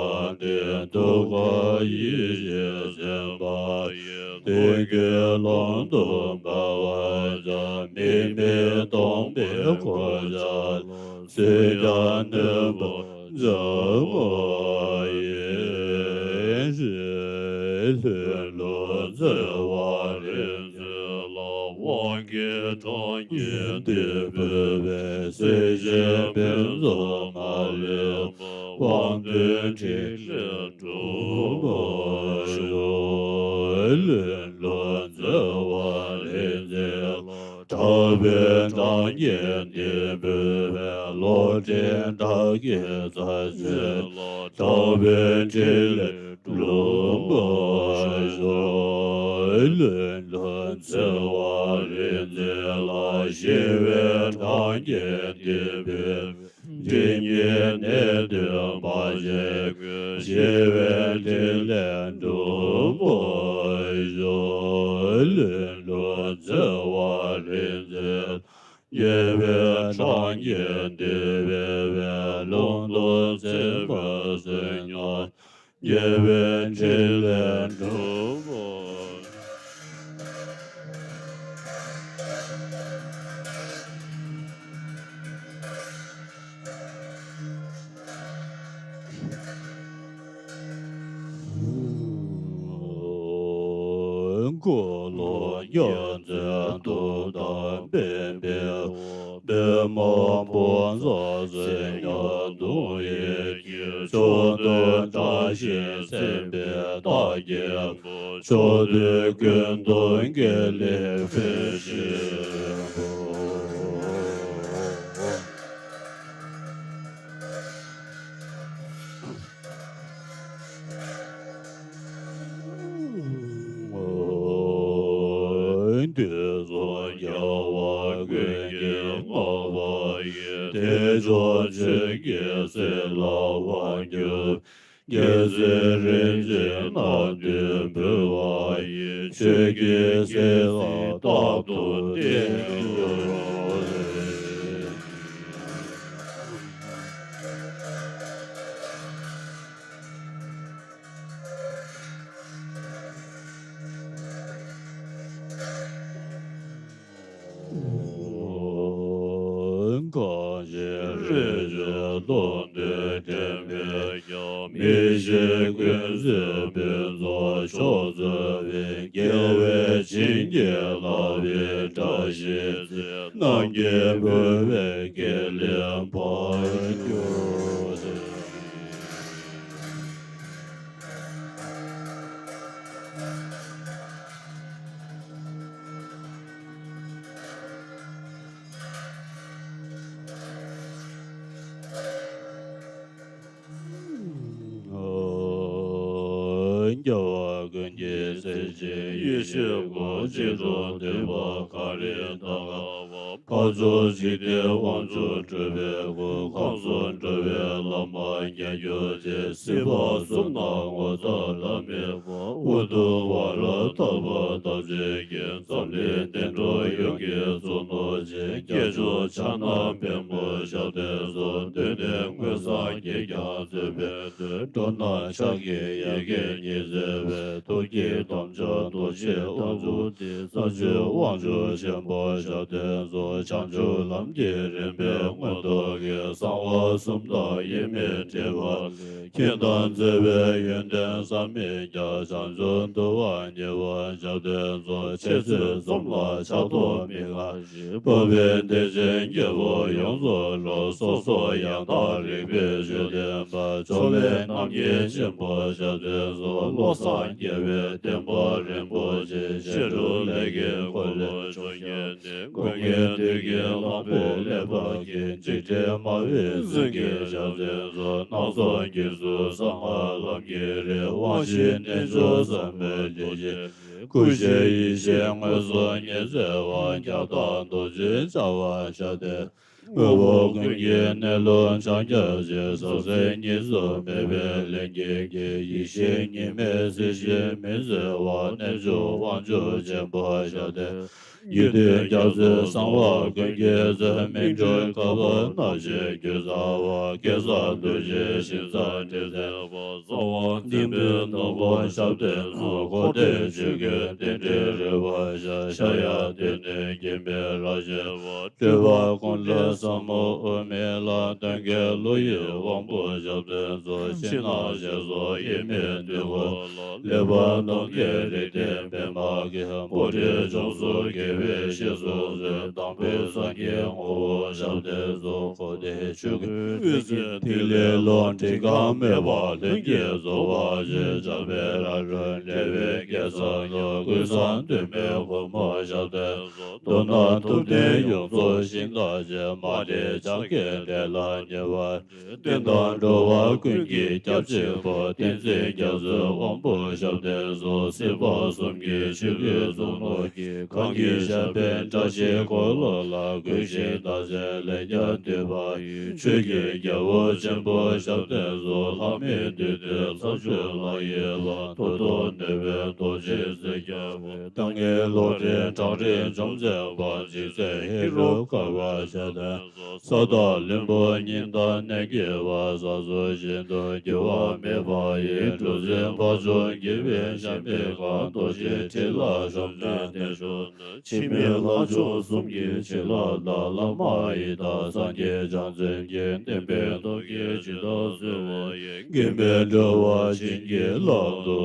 འདི། ཐུགས་ཀར་ཡེ་ཤེས་སེམས་དཔའ་ཡི། ཐུགས་ཀའི་ཀློང་དུ་འབར་བར་བྱ། མིག་མི་གདོང་པའི་གོ་ཆ་ལ། སྲིད་རྒྱལ་ནོར་བུ་འཇམ་པ་ཡིས། ལྷུན་གྲུབ་བརྩེ་བ་རིག་འཛིན་ལ། དབང་གི་གྲངས་སྙེད་འདི་འབུལ་བས། སྲིད་ཞིའི་ཕུན་ཚོགས་མ་ལུས་པ། དབང་བསྡུས་ཕྲིན་ལས་འགྲུབ་པར་ཤོག། ལྷུན་གྲུབ་བརྩེ་བ་རིག་འཛིན་ལ། དྲག་པོའི་གྲངས་སྙེད་འདི་འབུལ་བས། བློ་གྲོས་དགྲ་བགེགས་རྩད་ཆོད་ལ། དྲག་པོའི་ཕྲིན་ལས་འགྲུབ་པར་ཤོག། ལྷུན་གྲུབ་བརྩེ་བ་རིག་འཛིན་ལ། ཞི་བའི་གྲངས་སྙེད་འདི་འབུལ་བས། སྒྲིབ་གཉིས་ནད་གདོན་མ་མཆེད་ཀུན། ཞི་བའི་ཕྲིན་ལས་འགྲུབ་པར་ཤོག། ལྷུན་གྲུབ་བརྩེ་བ་རིག་འཛིན། རྒྱལ་བའི་གྲངས་ཀྱིས་འདུལ་བའི་ལུང་སྟོན་མཛད་པ་གསོལ་སྙམ། རྒྱལ་བའི་ཕྲིན་ལས་འགྲུབ་པར། འཁོར་ལོ་རྒྱ་མཚོའི་གདུགས་དང་འཕེན་པའི་འོག་པདྨ་དཔལ་བཟང་སྲས་ཉག་གདུང་ཡི་གེ། མཆོག་ཏུ་བཀྲ་ཤིས་མཚན་དཔལ་རྟགས་བརྒྱད་པོ། ཕྱོགས་དུས་ཀུན་ཏུ་དགེ་ལེགས་འཕེལ་ཞིང་འོང་། དུས་གསུམ་རྒྱལ་བ་ཀུན་གྱིས་བསྔགས་པ་ཡི། དལ་འབྱོར་ཆོས་ཀྱི་སྲིད་ལ་དབང་བསྒྱུར། རྒྱལ་སྲས་རིན་ཆེན་རྣམས་ཀྱིས་འབུལ་བ་ཡི། ཆོས་ཀྱི་སྲིད་ལ་རྟག་ཏུ་བརྟན་གྱུར་ཅིག། གང་ཞིག་རིགས་ཀྱི་སྟོང་ཐུན་འདྲེན་པའི་ཀྱང་། མི་ཤེས་ཀུན་གཟིགས་ཕུན་ཚོགས་མཆོག་སྩོལ་བའི། རྒྱལ་བས་བྱིན་གྱིས་བརླབས་པའི་བཀྲ་ཤིས་ཚེ། རྣམས་ཀྱིས་འབུལ་བའི་དགེ་ལེགས་འཕགས་གྱུར་ཅིག། རྒྱལ་བ་ཀུན་གྱི་སྲས་ཀྱི་ཡེ་ཤེས་སྐུ། ཕྱི་རུ་འདུས་པ་ག་རེ་དག་པ། འཕགས་མཆོག་འཇིག་རྟེན་དབང་ཕྱུག་སྤྲུལ་པའི་སྐུ། ཁམས་གསུམ་འགྲོ་བའི་བླ་མ་མཉེས་གྱུར་ཅིག། སྲིད་པ་གསུམ་ན་ངོ་ཚ་དགྲ་མེད་པ། ཨུ་ཏུ་ཝཱ་ར་དྷ་བ་དམ་ཆོས་ཀྱི། འཛམ་གླིང་བསྟན་འགྲོ་ཡོངས་ཀྱི་གཙུག་ནོར་ཅིག། སྐྱེས་མཆོག་ཕྱག་ན་པདྨོ་ཞབས་བརྟན་སོགས། གདོད་ནས་མངོན་སངས་རྒྱས་ཀྱང་བརྩོན་པས་འདུད། འགྲོ་རྣམས་ཕྱག་གི་ཡལ་གས་ཉིད་མཛད་པའི། ཐུགས་ཀྱི་དམ་ཆོས་རྡོ་རྗེའི་ལྟ་བུ་སྟེ། ས་བཅུའི་དབང་ཕྱུག་ཆེན་པོ་ཞབས་བརྟན་སོགས། བྱང་ཆུབ་ལམ་གྱི་རིམ་པའི་མངོན་རྟོགས་ཀྱིས། གསང་བ་གསུམ་དང་དབྱེར་མེད་འདྲེས་པ་ལས། མཁྱེན་དང་མཛད་པའི་ཡོན་ཏན་བསམ་མི་ཁྱབ། བྱང་ཆུབ་འདུལ་བ་མཉེས་པ་ཞབས་བརྟན་སོགས། འཆད་རྩོད་རྩོམ་ལ་ཕྱག་རྡོར་མི་དགའ། འཕགས་པའི་བདེ་ཆེན་རྒྱལ་པོ་ཡོངས་སུ་རྫོགས། སོ་སོ་ཡང་དག་རིག་པའི་ཆོས་བསྟན་པ། ཕྱོགས་ལས་རྣམ་རྒྱལ་ཆེན་པོ་ཞབས་བརྟན་སོགས། བློ་བཟང་རྒྱལ་བའི་བསྟན་པ་རིན་པོ་ཆེ། ཕྱི་རུ་ལས་ཀྱི་འཁོར་ལོ་ཕྱོགས་བརྒྱད་ནས། ཀུན་མཁྱེན་བདུད་ཀྱི་གླང་པོས་ཀླད་པ་འཁྱིལ། འཇིགས་བྲལ་མ་བུས་སེང་གེ་ཞབས་བརྟན་སོགས། སྣང་ཚོགས་འགྱེད་ཚུལ་གསང་སྔགས་ལམ་གྱི་རིགས། དབང་བཞིའི་རྣལ་འབྱོར་ཟབ་མོའི་ལུས་ཅན། སྐུ་བཞིའི་ཡེ་ཤེས་མངོན་སུམ་ཉིད་མཛད་པ། རྒྱགས་དང་རྡོ་རྗེ་འཆང་བ་ཞབས་བརྟན། དངོས་པོ་ཀུན་གྱི་གནས་ལུགས་འཆང་རྒྱ་ཆེ། ཟང་ཟིང་གཉིས་སུ་མེད་པའི་ལྷན་སྐྱེས་ཀྱི། ཡེ་ཤེས་གཉིས་མེད་སྲིད་ཞིའི་མུན་སེལ་བ། རྣལ་འབྱོར་དབང་ཕྱུག་ཆེན་པོ་ཞབས་བརྟན། རྒྱུད་སྡེ་རྒྱ་མཚོའི་གསང་བ་ཀུན་གྱི་རྩལ། སྨིན་གྲོལ་གབ་པ་རྣམ་བཞིའི་རྒྱུད་གསང་བ། གེ་སར་རྡོ་རྗེའི་ཞིང་གསང་འདྲེན་མཛད་པ། གསང་བ་འཛིན་པའི་ནོར་བུ་ཞབས་བརྟན་སོགས། འཁོར་འདས་ཆོས་ཀྱི་རྟེན་འབྲེལ་རོལ་པར་ཤར། ཤར་ཡང་སྟེང་ནས་འགེངས་པའི་རབ་བཞད་པ། སྤྲུལ་པ་ཀུན་ལས་ཟབ་མོ་དབུ་མའི་ལམ། སྟོན་ཀའི་ལོ་ཡི་དབང་པོ་ཞབས་བརྟན་སོགས། ཕྱི་ནང་ཞལ་སོགས་དབྱེར་མེད་དུས་འཁོར་ལོ། གླེགས་བམ་གདུང་བརྒྱད་རིགས་ལྡན་པདྨ་གི། པོ་ཏི་ལྗོངས་སུ་དགེ་བའི་བཤེས་སུ་གསོལ། དང་པོའི་སངས་རྒྱས་ངོ་བོ་ཞབས་བརྟན་སོགས། འཁོར་འདས་ཆོས་ཀུན་དབུས་སུ་ཐིག་ལེ་ལོངས། འགྲིགས་ཁམས་མེད་པ་ལྷུན་གྱིས་རྫོགས་པ་ཞེས། འཇམ་དཔལ་རབ་འབྱམས་འབྲེལ་བའི་སྐལ་བཟང་ཡང་། ཀུན་བཟང་སྟོད་སྨད་སྒོ་མོ་ཞབས་བརྟན་སོགས། མདོར་ན་ཐུབ་བསྟན་ཡོངས་རྫོགས་ཞིང་རྟ་ཅན། མ་འདྲེས་འཆར་ཀའི་འདྲེ་ལ་ཉེ་བར་འདྲེན། བསྟན་དང་འགྲོ་བ་ཀུན་གྱི་སྐྱབས་གཅིག་པུ། བསྟན་འཛིན་རྒྱ་མཚོའི་དབང་པོ་ཞབས་བརྟན་སོགས། སྲིད་པ་གསུམ་གྱི་ཆོས་ཀྱི་གཙུག་ནོར་གྱིས། གང་གི་ཞབས་པད་བཀྲ་ཤིས་འཁོར་ལོ་ལ། གུས་ཤིང་བདག་འཛིན་ལས་ཀྱང་འདུལ་བ་ཡི། ཆོས་ཀྱི་རྒྱལ་པོ་ཆེན་པོ་ཞབས་བརྟན་སོགས། ལྷ་མིའི་འདུས་སྡེ་ཚར་གཅོད་ལ་ཡི་ལ། ཐུགས་རྡོ་ནོན་པའི་རྡོ་རྗེ་རྩེ་རྒྱལ་པོ། ཏིང་ངེ་འོད་ཀྱི་ཁྲག་རིས་འཇོམས་མཛད་པ། འཇིགས་མཛད་ཧེ་རུ་ཀ་པ་ཞབས་བརྟན། ས་བདག་བློན་པོ་གཉིས་དང་གནས་བརྒྱད་པ། ས་སོགས་གཞན་དུ་འགྱུར་བ་མེད་པ་ཡི། གྲུ་གཟིངས་འཕགས་མཆོག་དགྱེས་པའི་ཞབས་པད་བསྐང་། རྡོ་རྗེ་ཁྲི་ལ་ཞབས་བརྟན་གདན་བཞུགས་ནས། འཆི་མེད་ལྷ་མཆོག་གསུམ་གྱི་བྱིན་རླབས་དང་། བླ་མ་ཡི་དམ་སངས་རྒྱས་བྱང་སེམས་ཀྱི། བསྟན་པའི་སྟོབས་ཀྱིས་ཇི་ལྟར་གསལ་བ་ཡི། མགོན་པོའི་སྤྲུལ་པ་བྱིན་གྱིས་བརླབ་ཏུ་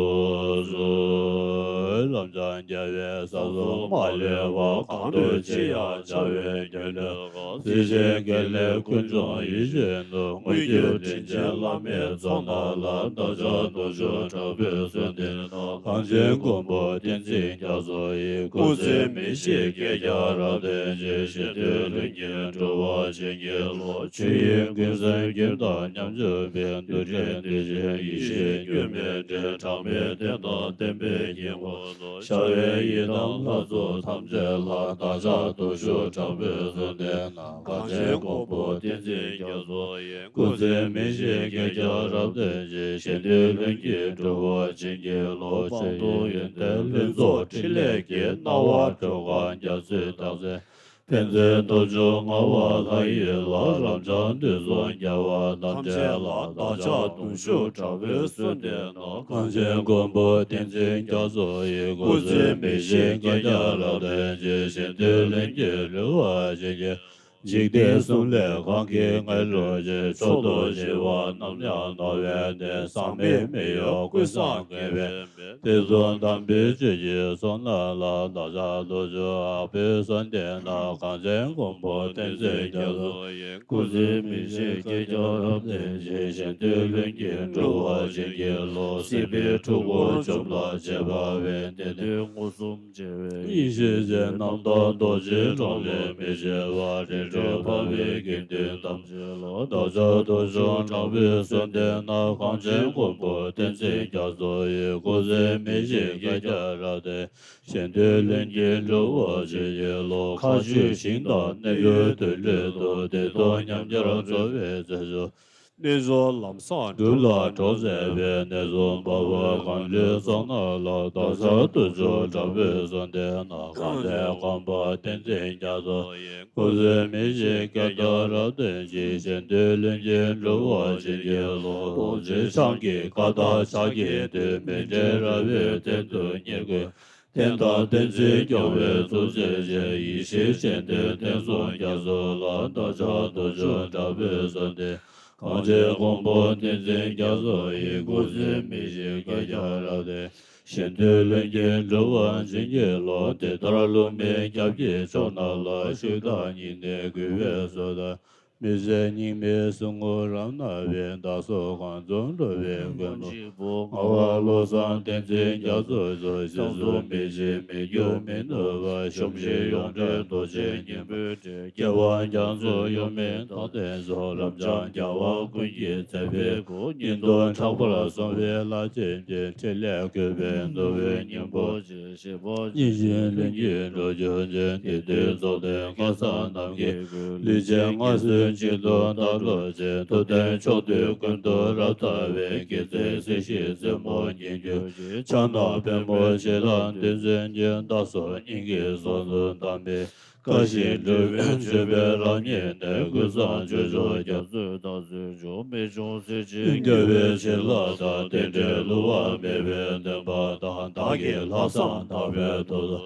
གསོལ། ལམ་སྦྱངས་རྒྱལ་བའི་ས་སོགས་མ་ལུས་པ། གང་འདུལ་ཕྱིར་ཡང་བྱ་བའི་རྒྱལ་སྲས་ཀྱང་། སྲིད་ཞིའི་དགེ་ལེགས་ཀུན་འབྱུང་ཡིད་བཞིན་དུ། དངོས་གྱུར་དྲིན་ཅན་བླ་མའི་ཚོགས་རྣམས་ལ། བདག་ཅག་དུང་ཕྱུར་དྲག་པོས་གསོལ་འདེབས་ན། གངས་ཅན་མགོན་པོ་བསྟན་འཛིན་རྒྱ་མཚོ་ཡི། སྐུ་ཚེ་མི་ཤིགས་བསྐལ་བརྒྱར་རབ་བརྟན་ཅིང་། གཞན་དོན་ལྷུན་གྱིས་འགྲུབ་པར་བྱིན་གྱིས་རློབས། ཆོས་དབྱིངས་ཀུན་གསལ་གྱུར་དང་མཉམ་སྤྱོད་པའི། རྡུལ་ཕྲན་གཏེར་ཆེན་ཡེ་ཤེས་སྐྱོན་མེད་འབྲས། གྲངས་མེད་བསྟན་དང་བསྟན་པའི་དཀྱིལ་འཁོར། ཞབས་པད་ཡི་དམ་ལྷ་ཚོགས་ཐམས་ཅད་ལ། བདག་ཅག་དུང་ཕྱུར་དྲག་པོས་གསོལ་འདེབས་ན། གངས་ཅན་མགོན་པོ་བསྟན་འཛིན་རྒྱ་མཚོ་ཡི། སྐུ་ཚེ་མི་ཤིགས་བསྐལ་བརྒྱར་རབ་བརྟན་ཅིང་། གཞན་དོན་ལྷུན་གྱིས་འགྲུབ་པར་བྱིན་གྱིས་རློབས། སྤངས་རྟོགས་ཡོན་ཏན་ལྷུན་རྫོགས་ཕྲིན་ལས་ཀྱིས། སྣང་བ་སྒྲོལ་དཀར་རྒྱ་མཚོའི་རྟགས་མཚན། ཕན་མཛད་རྡོ་རྗེ་ངག་དབང་ལྷ་ཡི་ལྷ། རབ་འབྱམས་དུས་གསུམ་རྒྱལ་བ་ཐམས་ཅད་ལ། བདག་ཅག་དུང་ཕྱུར་དྲག་པོས་གསོལ་འདེབས་ན། གངས་ཅན་མགོན་པོ་བསྟན་འཛིན་རྒྱ་མཚོ་ཡི། སྐུ་ཚེ་མི་ཤིགས་བསྐལ་བརྒྱར་རབ་བརྟན་ཅིང་། གཞན་དོན་ལྷུན་གྱིས་འགྲུབ་པར་བྱིན་གྱིས། འཇིག་རྟེན་གསུམ་ལས་གང་གིས་ངེས་འགྲུབ་ཅིང་། མཆོག་ཏུ་གཞི་བ་ནམ་ཡང་ནོར་བའི་གནས། ཟག་མེད་མི་གཡོ་ཀུན་བཟང་ངེས་པའི། དེ་གསུམ་དམ་པའི་ཆོས་ཀྱི་ཚོགས་རྣམས་ལ། བདག་ཅག་དུང་ཕྱུར་དྲག་པོས་གསོལ་འདེབས་ན། གངས་ཅན་མགོན་པོ་བསྟན་འཛིན་རྒྱ་མཚོ་ཡི། སྐུ་ཚེ་མི་ཤིགས་བསྐལ་བརྒྱར་རབ་བརྟན་ཅིང་། གཞན་དོན་ལྷུན་གྱིས་འགྲུབ་པར་བྱིན་གྱིས་རློབས། སྲིད་པའི་འཁྲུལ་འཁོར་འཇོམས་པར་བྱེད་པ་བས། བདེན་དོན་མངོན་སུམ་མཇལ་བའི། ཡེ་ཤེས་ཅན་རྣམ་དག་རྡོ་རྗེའི་གྲོང་ལས་མི་ཤེས་པ། རིགས་གཅོད་འཕགས་པའི་དགེ་འདུན་ཐམས་ཅད་ལ། བདག་ཅག་དུང་ཕྱུར་དྲག་པོས་གསོལ་འདེབས་ན། གངས་ཅན་མགོན་པོ་བསྟན་འཛིན་རྒྱ་མཚོ་ཡི། སྐུ་ཚེ་མི་ཤིགས་བསྐལ་བརྒྱར་རབ་བརྟན། གཞན་དོན་ལྷུན་གྱིས་འགྲུབ་པར་བྱིན་གྱིས་རློབས། མཁའ་སྤྱོད་ཞིང་དང་གནས་འགྱུར་དུས་ལུས་དུ། བདེ་སྟོང་ཉམས་འགྱུར་འགྲོ་བའི་རྩེ་མཆོག། རྣལ་འབྱོར་ལམ་བཟང་སྒྲུབ་ལ་གྲོགས་མཛད་པའི། གནས་གསུམ་འཕགས་པ་གངས་ཅན་ཚོགས་རྣམས་ལ། བདག་ཅག་དུང་ཕྱུར་དྲག་པོས་གསོལ་འདེབས་ན། གངས་ཅན་མགོན་པོ་བསྟན་འཛིན་རྒྱ་མཚོ་ཡི། སྐུ་ཚེ་མི་ཤིགས་བསྐལ་བརྒྱར་རབ་བརྟན་ཅིང་། གཞན་དོན་ལྷུན་གྱིས་འགྲུབ་པར་བྱིན་གྱིས་རློབས། རྡོ་རྗེ་འཆང་གི་བཀའ་དང་ཕྱག་རྒྱའི་མཐུས། མཎྜལ་ར་བས་གཏན་དུ་བསྙེན་བཀུར། བསྟན་དང་བསྟན་འཛིན་སྐྱོང་བའི་ཐུགས་རྗེ་ཅན། ཡེ་ཤེས་སྤྱན་ལྡན་བསྟན་སྲུང་རྒྱ་མཚོ་ལ། བདག་ཅག་དུང་ཕྱུར་དྲག་པོས་གསོལ་འདེབས། གངས་ཅན་མགོན་པོ་བསྟན་འཛིན་རྒྱ་མཚོ་ཡི། སྐུ་ཚེ་མི་ཤིགས་བསྐལ་བརྒྱར་རབ་བརྟན། གཞན་དོན་ལྷུན་གྱིས་འགྲུབ་པར་བྱིན་གྱིས་རློབས། དེ་ལྟར་ལྷུང་བའི་སྐྱབས་ཀྱི་མཆོག་རྣམས་ལ། ཕྱུག་དང་བསྙེན་གནས་གུས་པས་གསོལ་དང་། མི་ཟད་སྙིགས་མའི་གཟིགས་མོ་རབ་སྣང་བའི། བདག་སོགས་གང་འཛོམས་འགྲོ་བའི་མགོན་པོ། ངག་དབང་བློ་བཟང་བསྟན་འཛིན་རྒྱ་མཚོ་མཆོག། ཞབས་སུ་མི་མཆི་མི་འགྱུར་མི་ནུབ་པ། གཞོམ་གཞིག་ཡོངས་བྲལ་རྡོ་རྗེ་སྙིང་པོའི་སྒྲས། སྐྱེ་བ་རྒྱ་མཚོ་གཡོ་མེད་རྟག་བརྟན་མཆོག། རབ་འབྱམས་རྒྱལ་བ་ཀུན་གྱི་མཛད་པའི་སྐུ། གཉིས་སྟོང་ཕྲག་པར་གཟུང་བའི་ལྷ་ཆེན་གྱི། ཕྲིན་ལས་བཀོད་པའི་ནོར་བུའི་སྙིང་པོ་ཆེ། ཞེས་པ་ཉིད་བཞིན་ལྷུན་གྱིས་འགྲུབ་གྱུར་ཅིག། དེ་དུས་རྫོགས་ལྡན་མཁའ་ཟག་རྣམས་ཀྱི་སྐུ། ལུས་ཅན་མངའ་གསོལ་གཅིག་ཏུ་བདག་སྒྲུབ་ཅིང་། ཐུབ་བསྟན་ཕྱོགས་དུས་ཀུན་ཏུ་རབ་དར་བའི། དགེ་མཚན་སྲིད་ཞིའི་རྩེ་མོར་བསྙེགས་གྱུར་ཅིག། ཕྱག་ན་པདྨོ་ཇི་ལྟར་འདི་མཚོན་གྱི། བདག་སོགས་སྙིང་གི་གཟུགས་སུ་བལྟམས་པའི། དགའ་ཞིང་སྤྲོ་བའི་མཆོད་པའི་རབ་བརྙེས་ནས། ཀུན་བཟང་སྤྱོད་མཆོག་རྒྱ་མཚོའི་བདག་སོགས་མཆོག། མི་འབྱུང་སྲིད་ཞིའི་དགེ་བའི་བྱིན་རླབས་དང་། རྟེན་འབྲེལ་བསླུ་བ་མེད་པའི་བདེན་པ་དང་། བདག་གི་ལྷག་བསམ་དག་པའི་ཐོག་ཏུ།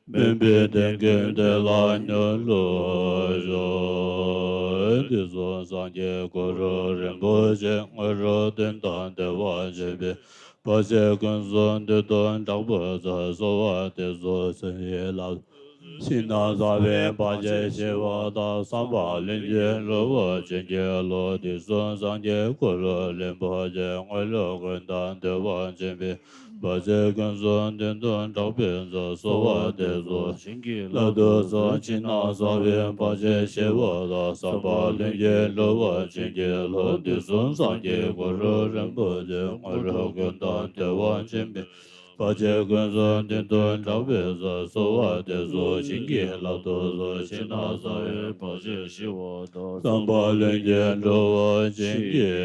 སྨོན་པའི་རྟེན་ཀུན་དེ་ལ་མྱུར་ལུས་ཤོག། དུས་གསུམ་སངས་རྒྱས་གུ་རུ་རིན་པོ་ཆེ། དངོས་གྲུབ་དོན་དམ་བདེ་བ་ཅན་པའི། བར་ཆད་ཀུན་སོལ་འདོད་དོན་དྲག་པོ་སྩོལ། གསོལ་བ་འདེབས་སོ་བྱིན་གྱིས་བརླབ། ཕྱི་ནང་ཟག་པའི་བར་ཆད་ཞི་བ་དང་། བསམ་པ་ལྷུན་གྱིས་འགྲུབ་པར་བྱིན་གྱིས་རློབས། དུས་གསུམ་སངས་རྒྱས་གུ་རུ་རིན་པོ་ཆེ། དངོས་གྲུབ་ཀུན་དང་བདེ་བ་ཅན་པའི། བར་ཆད་ཀུན་སོལ་འདོད་དོན་དྲག་པོ་སྩོལ། གསོལ་བ་འདེབས་སོ་བྱིན་གྱིས་བརླབ་ཏུ་གསོལ། ཕྱི་ནང་ཟག་པའི་བར་ཆད་ཞི་བ་དང་། བསམ་པ་ལྷུན་གྱིས་འགྲུབ་པར་བྱིན་གྱིས་རློབས། དུས་གསུམ་སངས་རྒྱས་གུ་རུ་རིན་པོ་ཆེ། དངོས་གྲུབ་ཀུན་དང་བདེ་བ་ཅན་པའི། བར་ཆད་ཀུན་སོགས་མདུན་དུ་འདྲེན་པའི་ཚེ། གསོལ་བ་འདེབས་སོ་བྱིན་གྱིས་བརླབ་ཏུ་གསོལ། ཕྱི་ནང་གསང་བའི་བར་ཆད་ཞི་བ་དང་། སམ་བྷ་ལྷུན་གྱིས་འགྲོ་བ་བྱིན་གྱིས་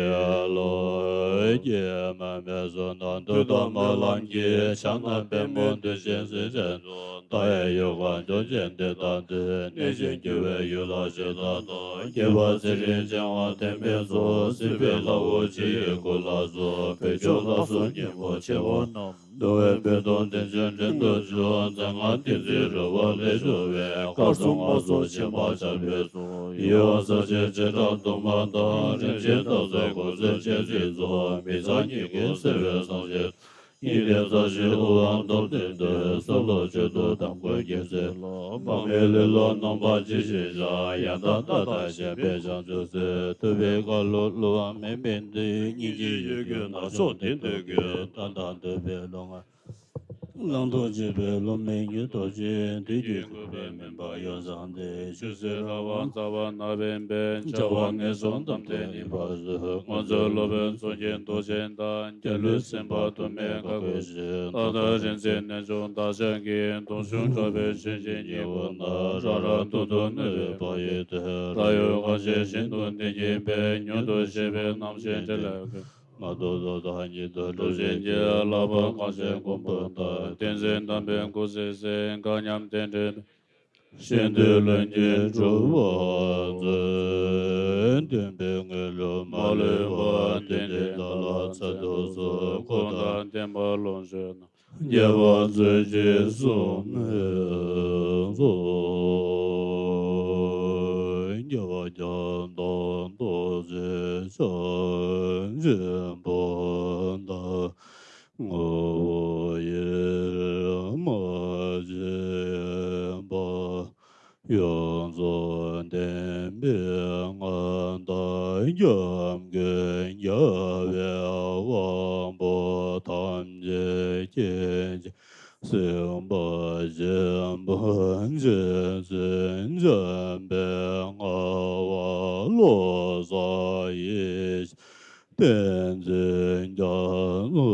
རློབས། སྐྱེ་མེད་མི་བསྐྱོད་ནམ་མཁའི་མཐའ། ཐུགས་དམ་ལམ་གྱི་ཕྱག་ན་པདྨོ། མདུན་བསྐྱེད་སྲིད་པའི་མཚོ། མཐའ་ཡས་ཡུལ་གང་འབྱོངས་བྱེད་འདི་ལྟ་སྟེ། གནས་གཞན་རྒྱལ་བའི་ཡུལ་ལ་གཞན་དག་དང་། རྒྱལ་བ་ཚེ་རིང་བྱེ་བ་ཐེམ་པའི་ཚོགས། སྲིད་པའི་ལྷ་བུ་ཇི་ཡི་སྐུ་ལ་སོགས། བོད་ལྗོངས་ལ་སོགས་སྙིང་པོ་ཆེ་བ་རྣམས། འདུལ་བའི་དཔལ་དང་བསྟན་བཅོས་འབྲིང་དུ་བསྒྱུར། མཛད་ལྔ་བསྟན་འཛིན་རོལ་པ་ལས་བྱུང་བའི། བཀའ་སྲུང་དམག་ཟོར་ཆེན་པོ་ཆགས་པའི་ཚོགས། ཡེ་ཤེས་རྩལ་ཆེན་བྱེ་བྲག་དུ་མ་དང་། རིན་ཆེན་སྟག་རྩེ་གོ་མཚོན་སྤྱན་གཟིགས་སོགས། མི་ཚངས་སྙིང་ཁུང་བསིལ་བའི་སངས་རྒྱས། སྙིང་ནས་རྩ་བཞིའི་དབུ་འཕང་མདོར་བསྟན་ཏེ། གསོལ་ལོ་མཆོད་དོ་དམ་སྐོར་རྒྱལ་སྲས་ལ། དམག་མི་ལེ་ལོ་རྣམ་པར་ཇི་བཞིན་སྦྱངས། ཡང་དག་ལྟ་དང་ཞེན་པའི་བྱང་ཆུབ་སེམས། ཐུབ་པའི་བཀའ་སློབ་བསླུ་བ་མེད་པའི་མཐུས། སྙིང་རྗེའི་ཡུལ་གྱི་ནགས་ཕྱོགས་བདེ་འདོད་ཀྱི། བརྟན་དང་དུལ་བའི་ལུས་ངག་བླང་དོར་བྱེད་པའི་སློབ་མའི་ཉམས་རྟོགས་ཀྱིས། བདུད་ཀྱི་རྒུད་པའི་མུན་པ་ཡོངས་བྱང་སྟེ། ཆོས་སྲིད་རང་དབང་རྩ་བ་ན་རིམ་པས། བྱ་བ་ངན་སོང་གཏམ་དྲན་ནུས་པ་སོགས། མངོན་མཛོད་སློབ་དཔོན་མཚོ་སྐྱེས་རྡོ་རྗེ་དང་། རྒྱལ་བློན་སེམས་དཔའ་དུ་མས་བཀའ་བསྒོས་ཤིང་། ཏག་ཏག་རིག་འཛིན་རྣལ་འབྱོར་བདག་ཅག་གིས། མདུང་ཕྱུག་འཕྲོག་པའི་ཆོས་བཞིན་ཉེ་བོ་ན། རང་རང་དོན་དུ་གནས་པའི་བག་ཡོད་དེ། རང་ཡུལ་གངས་ཅན་ཞིང་དུ་གནས་ཀྱིན་པས། མྱུར་དུ་གཤེགས་པའི་རྣམ་ཤེས་དེ་ལས་ཀུན། མ་ཐོབ་ཐོབ་དང་ཉིད་དུ་སྒྲུབ་བྱིན་གྱིས། ལྷག་པར་གངས་ཅན་མགོན་པོ་དང་། བསྟན་འཛིན་དམ་པའི་སྐུ་ཚེ་ཟད། འགག་ཉམས་རྟེན་འབྲེལ་མེད། ཤིན་ཏུ་ལྷུན་གྱིས་གྲུབ་པར་མཛོད། སྟོན་པའི་དངོས་གྲུབ་མ་ལུས་པ། རྟེན་འབྲེལ་བདག་ལ་སྩལ་དུ་གསོལ། འཁོར་དང་བསྟན་པ་ལོངས་སྤྱོད་ན། རྒྱལ་བ་མཛོད་ཅིག་གསུང་མི་ཚོར། རྒྱལ་བ་རྒྱ་མཚོ་རྡོ་རྗེ་འཆང་ཆེན་པོ་དང་། ངོ་བོ་ཡེ་མ་བརྗེད་པ། ཡོངས་རྫོགས་བདེན་པའི་མངའ་བདག་སྐྱབས་མགོན་རྒྱལ་བའི་དབང་པོ་ཐམས་ཅད་མཁྱེན་ཅིང་གཟིགས་པ་ཆེན་པོ་རྗེ་བཙུན་འཇམ་དཔལ་ངག་དབང་བློ་བཟང་ཡེ་ཤེས། བསྟན་འཛིན་རྒྱ་མཚོ་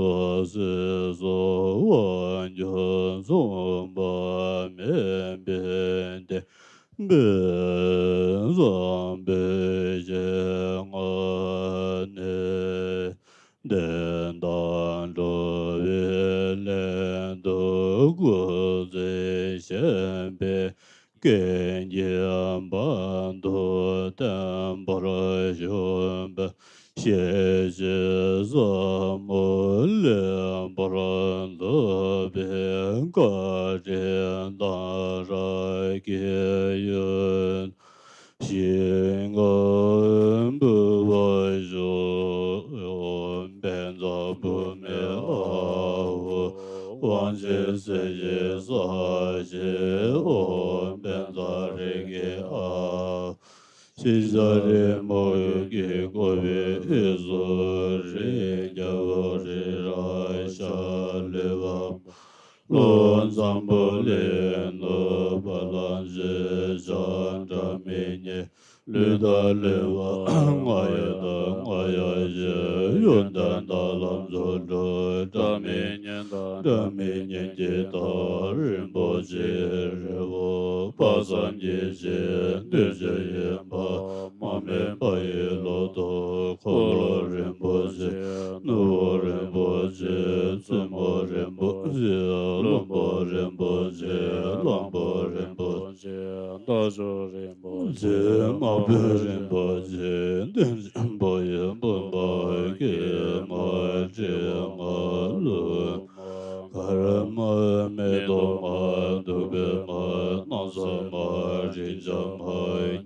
སྲིད་གསུམ་དབང་སྒྱུར་མཚུངས་པ་མེད་པའི་བསྟན་པའི་བཟང་པོའི་ཞལ་སྔ་ནས། བསྟན་དང་འགྲོ་བའི་ལམ་དུ་སྐུ་ཚེ་བཞེས་པའི་སྐལ་གྱི་བར་དུ་བརྟན་པར་བཞུགས་པའི་ཞལ་བཞེས་ཟབ་མོ་ལེགས་པར་མཛད་པའི་བཀའ་དྲིན་གཏང་རག་གི་ཡོད། ཞིང་ཁམས་བོད་པ་བཞུགས། ཨོཾ་བཛྲ་བྷཱུ་མི་ཨཱཿཧཱུྃ། དབང་ཆེན་སྲས་ཀྱི་ས་གཞི། ཨོཾ་བཛྲ་རེ་ཁེ་ཨཱཿཧཱུྃ། ཤེས་བྱ་རི་མོ་ཡུག་གིས་བསྐོར་བའི་དབུས་སུ། རིགས་རྒྱལ་པོ་རི་རབ་ཤ་ལུས་པ། ཀླུ་འཛམ་བུ་གླིང་ནུབ་པ་ལ་བཞེས་ཤིང་། སྒྲ་མི་སྙན་གླུ་དང་ལེན་པ། རྔ་ཡབ་དང་རྔ་ཡབ་བཞིན། ཡོན་ཏན་དང་ལམ་གྱི་འབྲུ། སྒྲ་མི་སྙན་དང་སྒྲ་མི་སྙན་གྱི་མཐའ། རིན་པོ་ཆེའི་རི་བོ་དཔག་བསམ་གྱི་ཞིང་། འདུས་བྱས་ཡིན་པ་མ་སྨིན་པ་ཡི་ལོ་ཏོག་འཁོར་ལོ་རིན་པོ་ཆེ། ནོར་བུ་རིན་པོ་ཆེ། བཙུན་མོ་རིན་པོ་ཆེ། བློན་པོ་རིན་པོ་ཆེ། གླང་པོ་རིན་པོ་ཆེ། རྟ་མཆོག་རིན་པོ་ཆེ། དམག་དཔོན་རིན་པོ་ཆེ། གདོན་ཆེན་པོ་ཡི་བུམ་པ། སྐྱེས་མ། དྲི་མ། ལྷུང་མ། དཀར་མ། མེ་ཏོག་མ། བདུག་སྤོས་མ། སྣང་གསལ་མ། རེག་བྱ་མ།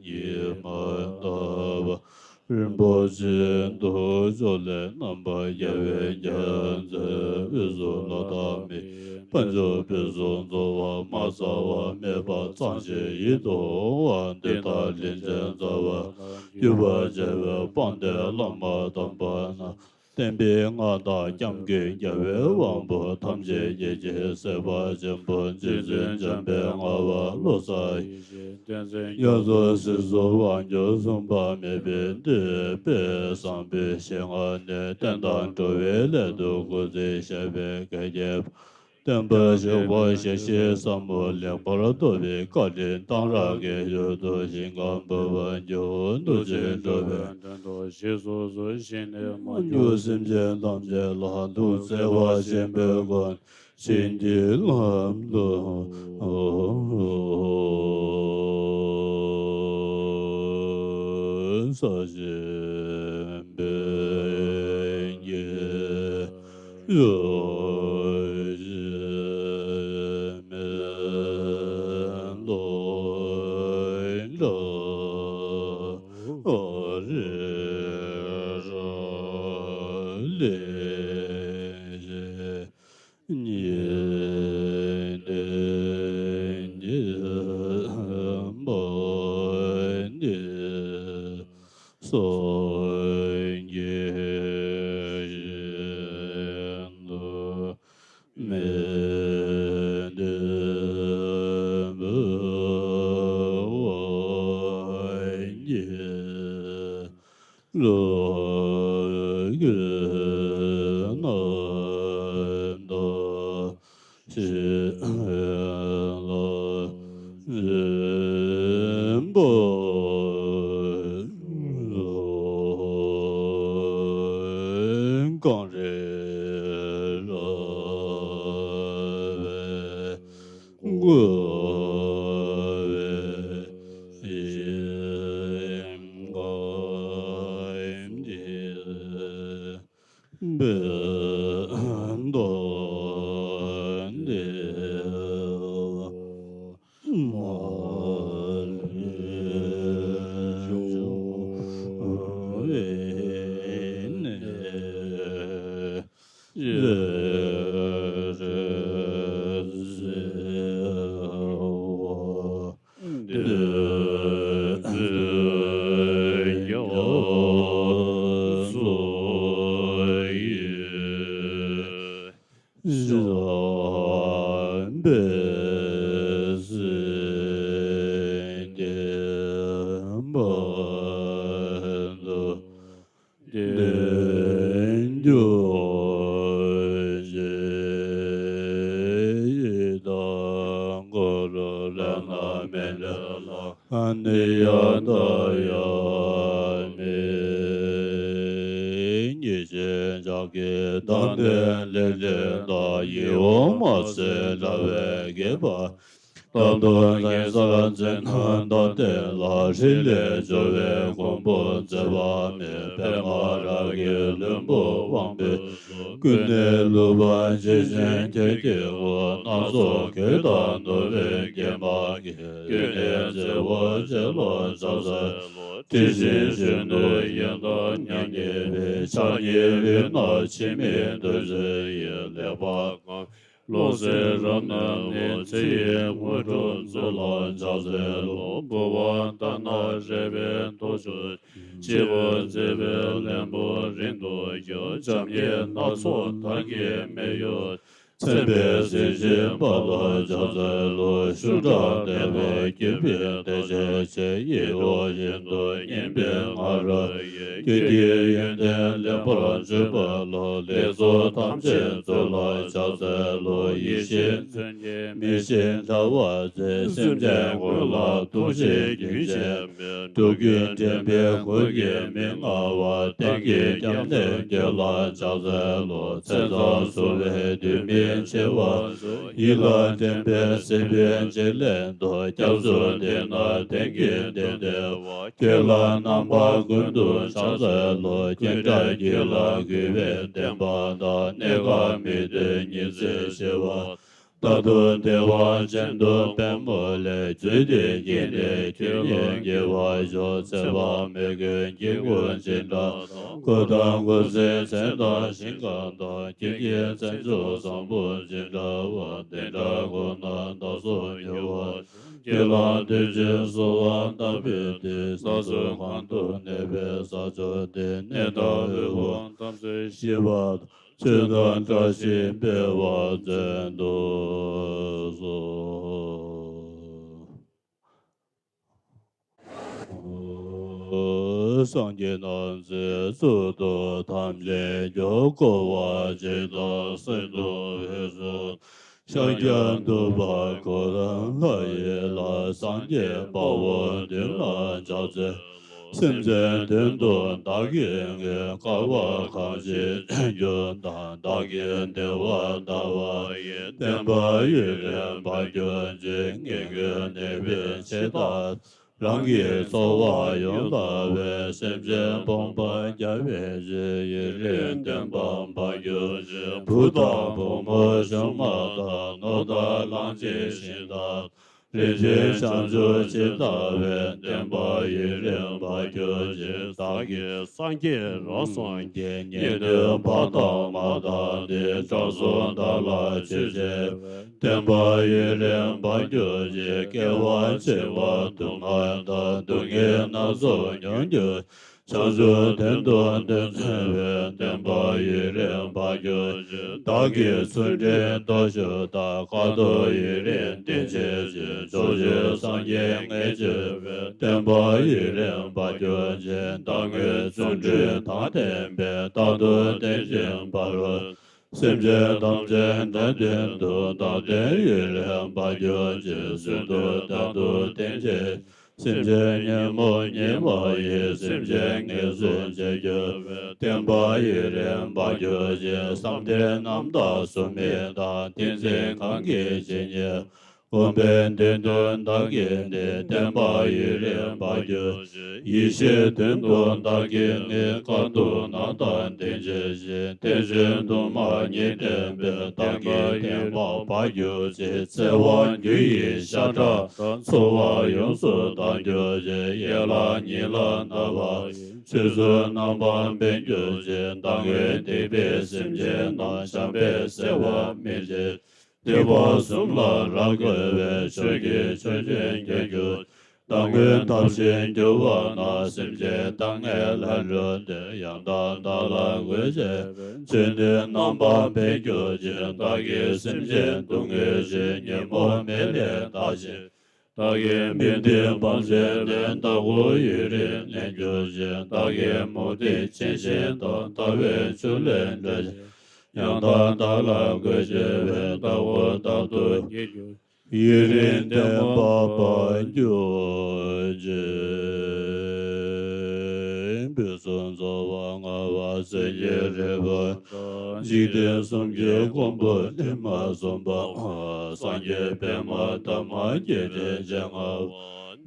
ཉི་མ། ཟླ་བ། རིན་པོ་ཆེ་དུག་མཆོག་ལས་རྣམ་པར་རྒྱལ་བའི་རྒྱལ་མཚན། དབུས་སུ་ལོ་ཐག་རིང་། དཔལ་འབྱོར་ཕུན་སུམ་ཚོགས་པ། མ་རྩ་བ་མེད་པ། གཙང་ཞིང་ཡིད་དུ་འོང་བ། འདི་དག་ལྷན་ཅིག་བྱ་བ་དང་། བརྒྱུད་པར་བྱ་བའི་དཔལ་ལྡན་བླ་མ་དམ་པ་རྣམས། བསྟན་པའི་མངའ་བདག་སྐྱབས་མགོན་རྒྱལ་བའི་དབང་པོ་ཐམས་ཅད་མཁྱེན་ཅིང་གཟིགས་པ་ཆེན་པོ་རྗེ་བཙུན་འཇམ་དཔལ་ངག་དབང་བློ་བཟང་ཡེ་ཤེས། བསྟན་འཛིན་རྒྱ་མཚོ་སྲིད་གསུམ་དབང་སྒྱུར་མཚུངས་པ་མེད་པའི་མཐུས། དཔལ་བཟང་པོའི་ཞལ་སྔ་ནས་བསྟན་དང་འགྲོ་བའི་ལམ་དུ་སྐུ་ཚེ་བཞེས་པའི་སྐལ་གྱི་ བསྟན་པ་གཤེགས་པ་ཞལ་བཞི་ཟབ་མོ་ལེགས་པར་རྟོགས་པའི་བཀའ་དྲིན་གཏང་རག་གི་ཡུལ་དུ་ཞིང་ཁམས་བུམ་པ་རྒྱལ་བ་རྡོ་རྗེ་འགྲོ་བའི་དོན་དུ་ཞིག་སོ་སོར་བཞེངས་ནས་མ་གྱུར་སེམས་ཅན་ཐམས་ཅད་ལ་ཐུགས་བརྩེ་བ་ཆེན་པོས་བསྐོར། བྱིན་གྱིས་བརླབ་ཏུ་གསོལ། ས་གཞི་པད་ཀྱི་རོ་བཞིན་མེ་ཏོག་འདྲ་རེ་ར་ལེགས་བཞད་ཉི་ལྡན་གྱི་འབབ་འདི་སངས་རྒྱས་ཞིང་དུ་མེ་འདི་འབུལ་བ་ཉིད། ལོ་གི་རྣམ་དག་ཞིག་ལ་རིམ་པ་གང་རེ་ར་བས་བསྐོར་བའི་ཞིང་ཁམས་འདིར་བོད་དང་འདས་མ་ལུས་འབྱུང་བའི་གནས། དེ་འགྱུར་ཞེས་དང་འཁོར་ལོ་ལས་རྣམ་སྨིན་འདྲ་ལ་ཨ་ནི་ཡང་དག་ཡང་མིན། ཉེས་བྱས་ཕྱག་གི་དམ་ལྡན་ལས་ཅན་དག་ཡིད་འོང་མ་ཚད་འདྲ་བས་དགྱེས་པ། རྟག་ཏུ་གེ་སར་མཚན་རྣམས་དང་ལྡན་ལ་ཕྲིན་ལས་སྦྱོར་བའི་མགོན་པོ་འཛད་པ་མེད་པདྨ་རཱ་གའི་ལྷུན་པོ་དབང་པོའི་ཚོགས། ཀུན་ནས་བསླུ་བ་འཇིགས་ཆེན་ཁྱེར་གྱི་དབུ། སྣ་ཚོགས་གོས་དང་ནོར་བུས་བརྒྱན་པ་གི། ཀུན་ནས་བརྩེ་བ་ཅན་ལ་ཕྱག་འཚལ་ལོ། དེ་བཞིན་གཞོན་ནུ་ཡང་དག་མྱ་ངན་པའི། ཕྱག་གཉིས་དབུས་ན་འཆི་མེད་རྡོ་རྗེ་ཡི། ཀླད་པ་དཀར་པོའི་ལྷུང་བཟེད་རབ་བསྣམས་ནས། ཚེ་ཡི་དངོས་གྲུབ་སྩོལ་ལ་ཕྱག་འཚལ་ལོ། འབུལ་བ་ལྟར་ན་རལ་པའི་ཐོར་ཅོག་ཅན། སྤྱི་བོར་མཛེས་པའི་ལྷུན་པོ་རིང་དུ་གཡོ། འཇམ་དབྱངས་སྣ་ཚོགས་དར་གྱི་སྨད་གཡོགས། མཚན་དཔེའི་གཟི་བརྗིད་འབར་ལ་ཕྱག་འཚལ་ལོ། ཤུགས་དྲག་བརྟན་པ་གུས་པས་དད་ཅིང་གཤེགས། ཡིད་འོང་བཞིན་དུ་བསྙེན་པའི་ང་རོ་ཡིས། ཀུན་གྱི་ཡོན་ཏན་ལེགས་པར་བརྗོད་པ་ལ། ལེགས་ཚོགས་ཐམས་ཅད་སྩོལ་ལ་ཕྱག་འཚལ་ལོ། ཡིད་བཞིན་མཚོན་ཆས་མེ་བཞིན་འདྲ་བར་མཛད། སེམས་ཅན་ཀུན་ལ་ཐུགས་རྗེ་རྒྱུན་ཆད་མེད། འགྲོ་ཀུན་འདྲེན་པའི་འཁོར་གྱིས་མི་མངའ་བར། གཏན་གྱི་རྒྱབ་ནས་བསྐྱོད་ལ་ཕྱག་འཚལ་ལོ། མཚན་ཚང་བསུ་བའི་དུས་མིན་འཆི་བ་སོལ། ཡིད་ལ་དྲན་པའི་སྲིད་པའི་འཇིགས་ལས་འདུལ། སྐྱབས་སུ་འདུས་ན་དེང་གི་དོན་བདེ་བ། ཁྱོད་ལ་རྣམ་པ་ཀུན་ཏུ་ཕྱག་འཚལ་ལོ། ཀུན་དགའ་རྒྱུད་ལ་གུས་པས་བསྟེན་པ་དང་། གནས་སྐབས་མི་སྡོད་ཉིན་མཚན་ཤི་བ། རྟག་ཏུ་བདེ་བ་ཅན་དུ་པདྨོ་ལས། རྫུས་ཏེ་སྐྱེས་ནས་ཁྱོད་ཉིད་དགྱེས་པར་ཤོག། ཚེ་དཔག་མེད་ཀུན་གྱི་མགོན་ཅིང་འདྲ་དང་། འཁོར་དང་འཁོར་ཚེ་མཚན་དང་ཞིང་ཁམས་དང་། ཀུན་གྱི་མཚན་མཆོག་བཟང་པོ་ཅིང་འདྲ་བ། དེ་འདྲ་ཁོ་ན་བདག་སོགས་ཉེ་བར་བྱོན། ཁྱེད་ལ་དུས་གཅིག་གསོལ་བ་བཏབ་པའི་དུས། ས་གསུམ་གང་དུ་གནས་པའི་ས་ཕྱོགས་དེར། གནས་དང་འོད་དཔག་ཐམས་ཅད་ཞི་བ་དང་། ཆོས་དང་བཀྲ་ཤིས་འཕེལ་བར་མཛད་དུ་གསོལ། སངས་རྒྱས་རྣམས་ཀྱི་གཙུག་ཏོར་ཐམས་ཅད་མགྱོགས། བསྐོར་བ་ཇི་ལྟར་གསེར་མདོག་འོད་སུ། ཕྱག་རྒྱ་ཐུབ་པ་འཁོར་ལྷ་ཡི་ལྷ། སངས་རྒྱས་དཔའ་བོ་མདུན་ལ་ཕྱག་འཚལ་ལོ། སེམས་ཅན་དོན་དུ་བདག་གིས་ངེས། དཀའ་བ་གང་ཞིག་སྤྱད་གྱུར་ན། བདག་གི་བདེ་བ་དལ་བ་ཡི། བསྟན་པ་ཡུན་རིང་འབར་གྱུར་ཅིག་ངེས་ཀྱི་ནད་པའི་ཕྱི་དག་རང་གི་འཚོ་བ་ཡོངས་བདག་པའི། སེམས་ཅན་ཕོངས་པ་རྒྱལ་བའི་གཞི། ཡུན་རིང་བསྟན་པ་འབར་གྱུར་ཅིག་བུ་དང་བུ་མོ་ཆུང་མ་དང་། ནོར་དང་ལང་ཚོའི་ཞིང་དང་། རིན་ཆེན་བྱང་ཆུབ་ཇི་ལྟ་བའི། བསྟན་པ་ཡུན་རིང་འབར་གྱུར་ཅིག་བདག་གིས་སངས་རྒྱས་རང་སངས་རྒྱས། ཉན་ཐོས་ཕ་དང་མ་དང་ནི། དྲང་སྲོང་བདག་ལ་ཆོས་བྱེད་པའི། བསྟན་པ་ཡུན་རིང་འབར་གྱུར་ཅིག་སྐྱེ་བ་འཆི་བ་དུ་མ་དང་། སྡུག་བསྔལ་སྣ་ཚོགས་མྱོང་གྱུར། བྱང་ཆུབ་དོན་དུ་འདི་འཚོལ་བའི། བསྟན་པ་ཡུན་རིང་འབར་གྱུར་ཅིག་བདག་གིས་ཚུལ་ཁྲིམས་སྟོབས་ཤུགས་དང་། དཀའ་ཐུབ་ཡུན་རིང་བསྟེན་བྱེད་ཅིང་། ཕྱོགས་བཅུའི་སངས་རྒྱས་ངེས་བྱེད་པའི། བསྟན་པ་ཡུན་རིང་འབར་གྱུར་ཅིག་བདག་གིས་བརྩོན་འགྲུས་དང་ལྡན་པས། རྟག་ཏུ་བསྟེན་ཅིང་འབར་བར། སེམས་ཅན་ཐམས་ཅད་འདྲེན་དོན་དུ། བདག་བསྟན་ཡུན་རིང་འབར་གྱུར་ཅིག་བརྩོན་འགྲུས་རྟག་ཏུ་བསྟེན་བྱེད། སེམས་ཅན་ཉོན་མོངས་ཉེས་པ་ཡི། སེམས་ཅན་ངལ་གསོ་བྱེད་གྱུར་པའི། བསྟན་པ་ཡུན་རིང་འབར་གྱུར་ཅིག་བསམ་གཏན་རྣམ་དག་སྲུང་མི་དང་། ཏིང་འཛིན་གང་གིས་ཇི་སྙེད། གོམས་པའི་མདུན་དུ་བདག་གིས་ནི། བསྟན་པ་ཡུན་རིང་འབར་གྱུར་ཅིག་ཡེ་ཤེས་དོན་དུ་བདག་གིས་ངེས། དཀའ་ཐུབ་རྣམ་དག་བསྟེན་བྱེད་ཅིང་། བསྟན་བཅོས་དུ་མ་ཉིད་བསྟན་པས། བདག་གི་བསྟན་པ་འབར་གྱུར་ཅིག་ཚེ་དབང་རྒྱུ་ཡི་ཤ་ཁྲག་དང་། འཚོ་བ་ཡོངས་སུ་དག་གྱུར་ཅིག་ཡན་ལག་ཉིད་ལ་གནས་པ་ཡི། ཆོས་ཚུལ་རྣམ་པར་འཕེལ་གྱུར་ཅིག་བདག་གིས་སྡིག་པའི་སེམས་ཅན་རྣམས། བྱམས་པས་བསལ་བར་མི་བྱེད། སྡིག་པ་གསུམ་ལ་རབ་བསྒོས་པའི། ཆོས་ཀྱི་ཆུ་རྒྱུན་རྒྱས་གྱུར། བདག་མགོན་ཐབས་ཤེས་འགྱུར་བ་ན། སེམས་ཅན་ལྟ་ངན་ལས་གྲོལ་ཏེ། ཡང་དག་བདག་ལ་འགོད་བྱེད་པའི། ཆོས་ནི་རྣམ་པར་འཕེལ་གྱུར་ཅིག་བདག་གིས་སེམས་ཅན་སྡུག་བསྔལ་ཞི། ཉོན་མོངས་མེ་ལས་འདའ་ཞིང་། བདག་གིས་མི་འདི་སྤང་བྱས་པས། བདག་པོ་ཡུན་རིང་གནས་གྱུར་ཅིག་བདག་གི་མུ་སྟེགས་ཆེན་ཞིང་དང་། ལྟ་བའི་ཆུ་ལས་འགྲོལ་ཞིང་། ཡང་དག་བདག་ལ་འགོད་བྱེད་པའི། བདག་པོ་རྟག་ཏུ་རྙེད་གྱུར། ཡུན་རིང་བསྟན་པ་འབར་གྱུར་ཅིག་ཕུན་སུམ་ཚོགས་པ་མངའ་བ་སྲས་ཀྱི་རིག་པ་དང་། འཇིག་རྟེན་གསུམ་གྱི་མགོན་པོ་ཐུན་མ་གསུམ་པ། སངས་རྒྱས་པདྨ་དར་མ་སྐྱེས་ཆེན་སྤྱན་སྔ་བ།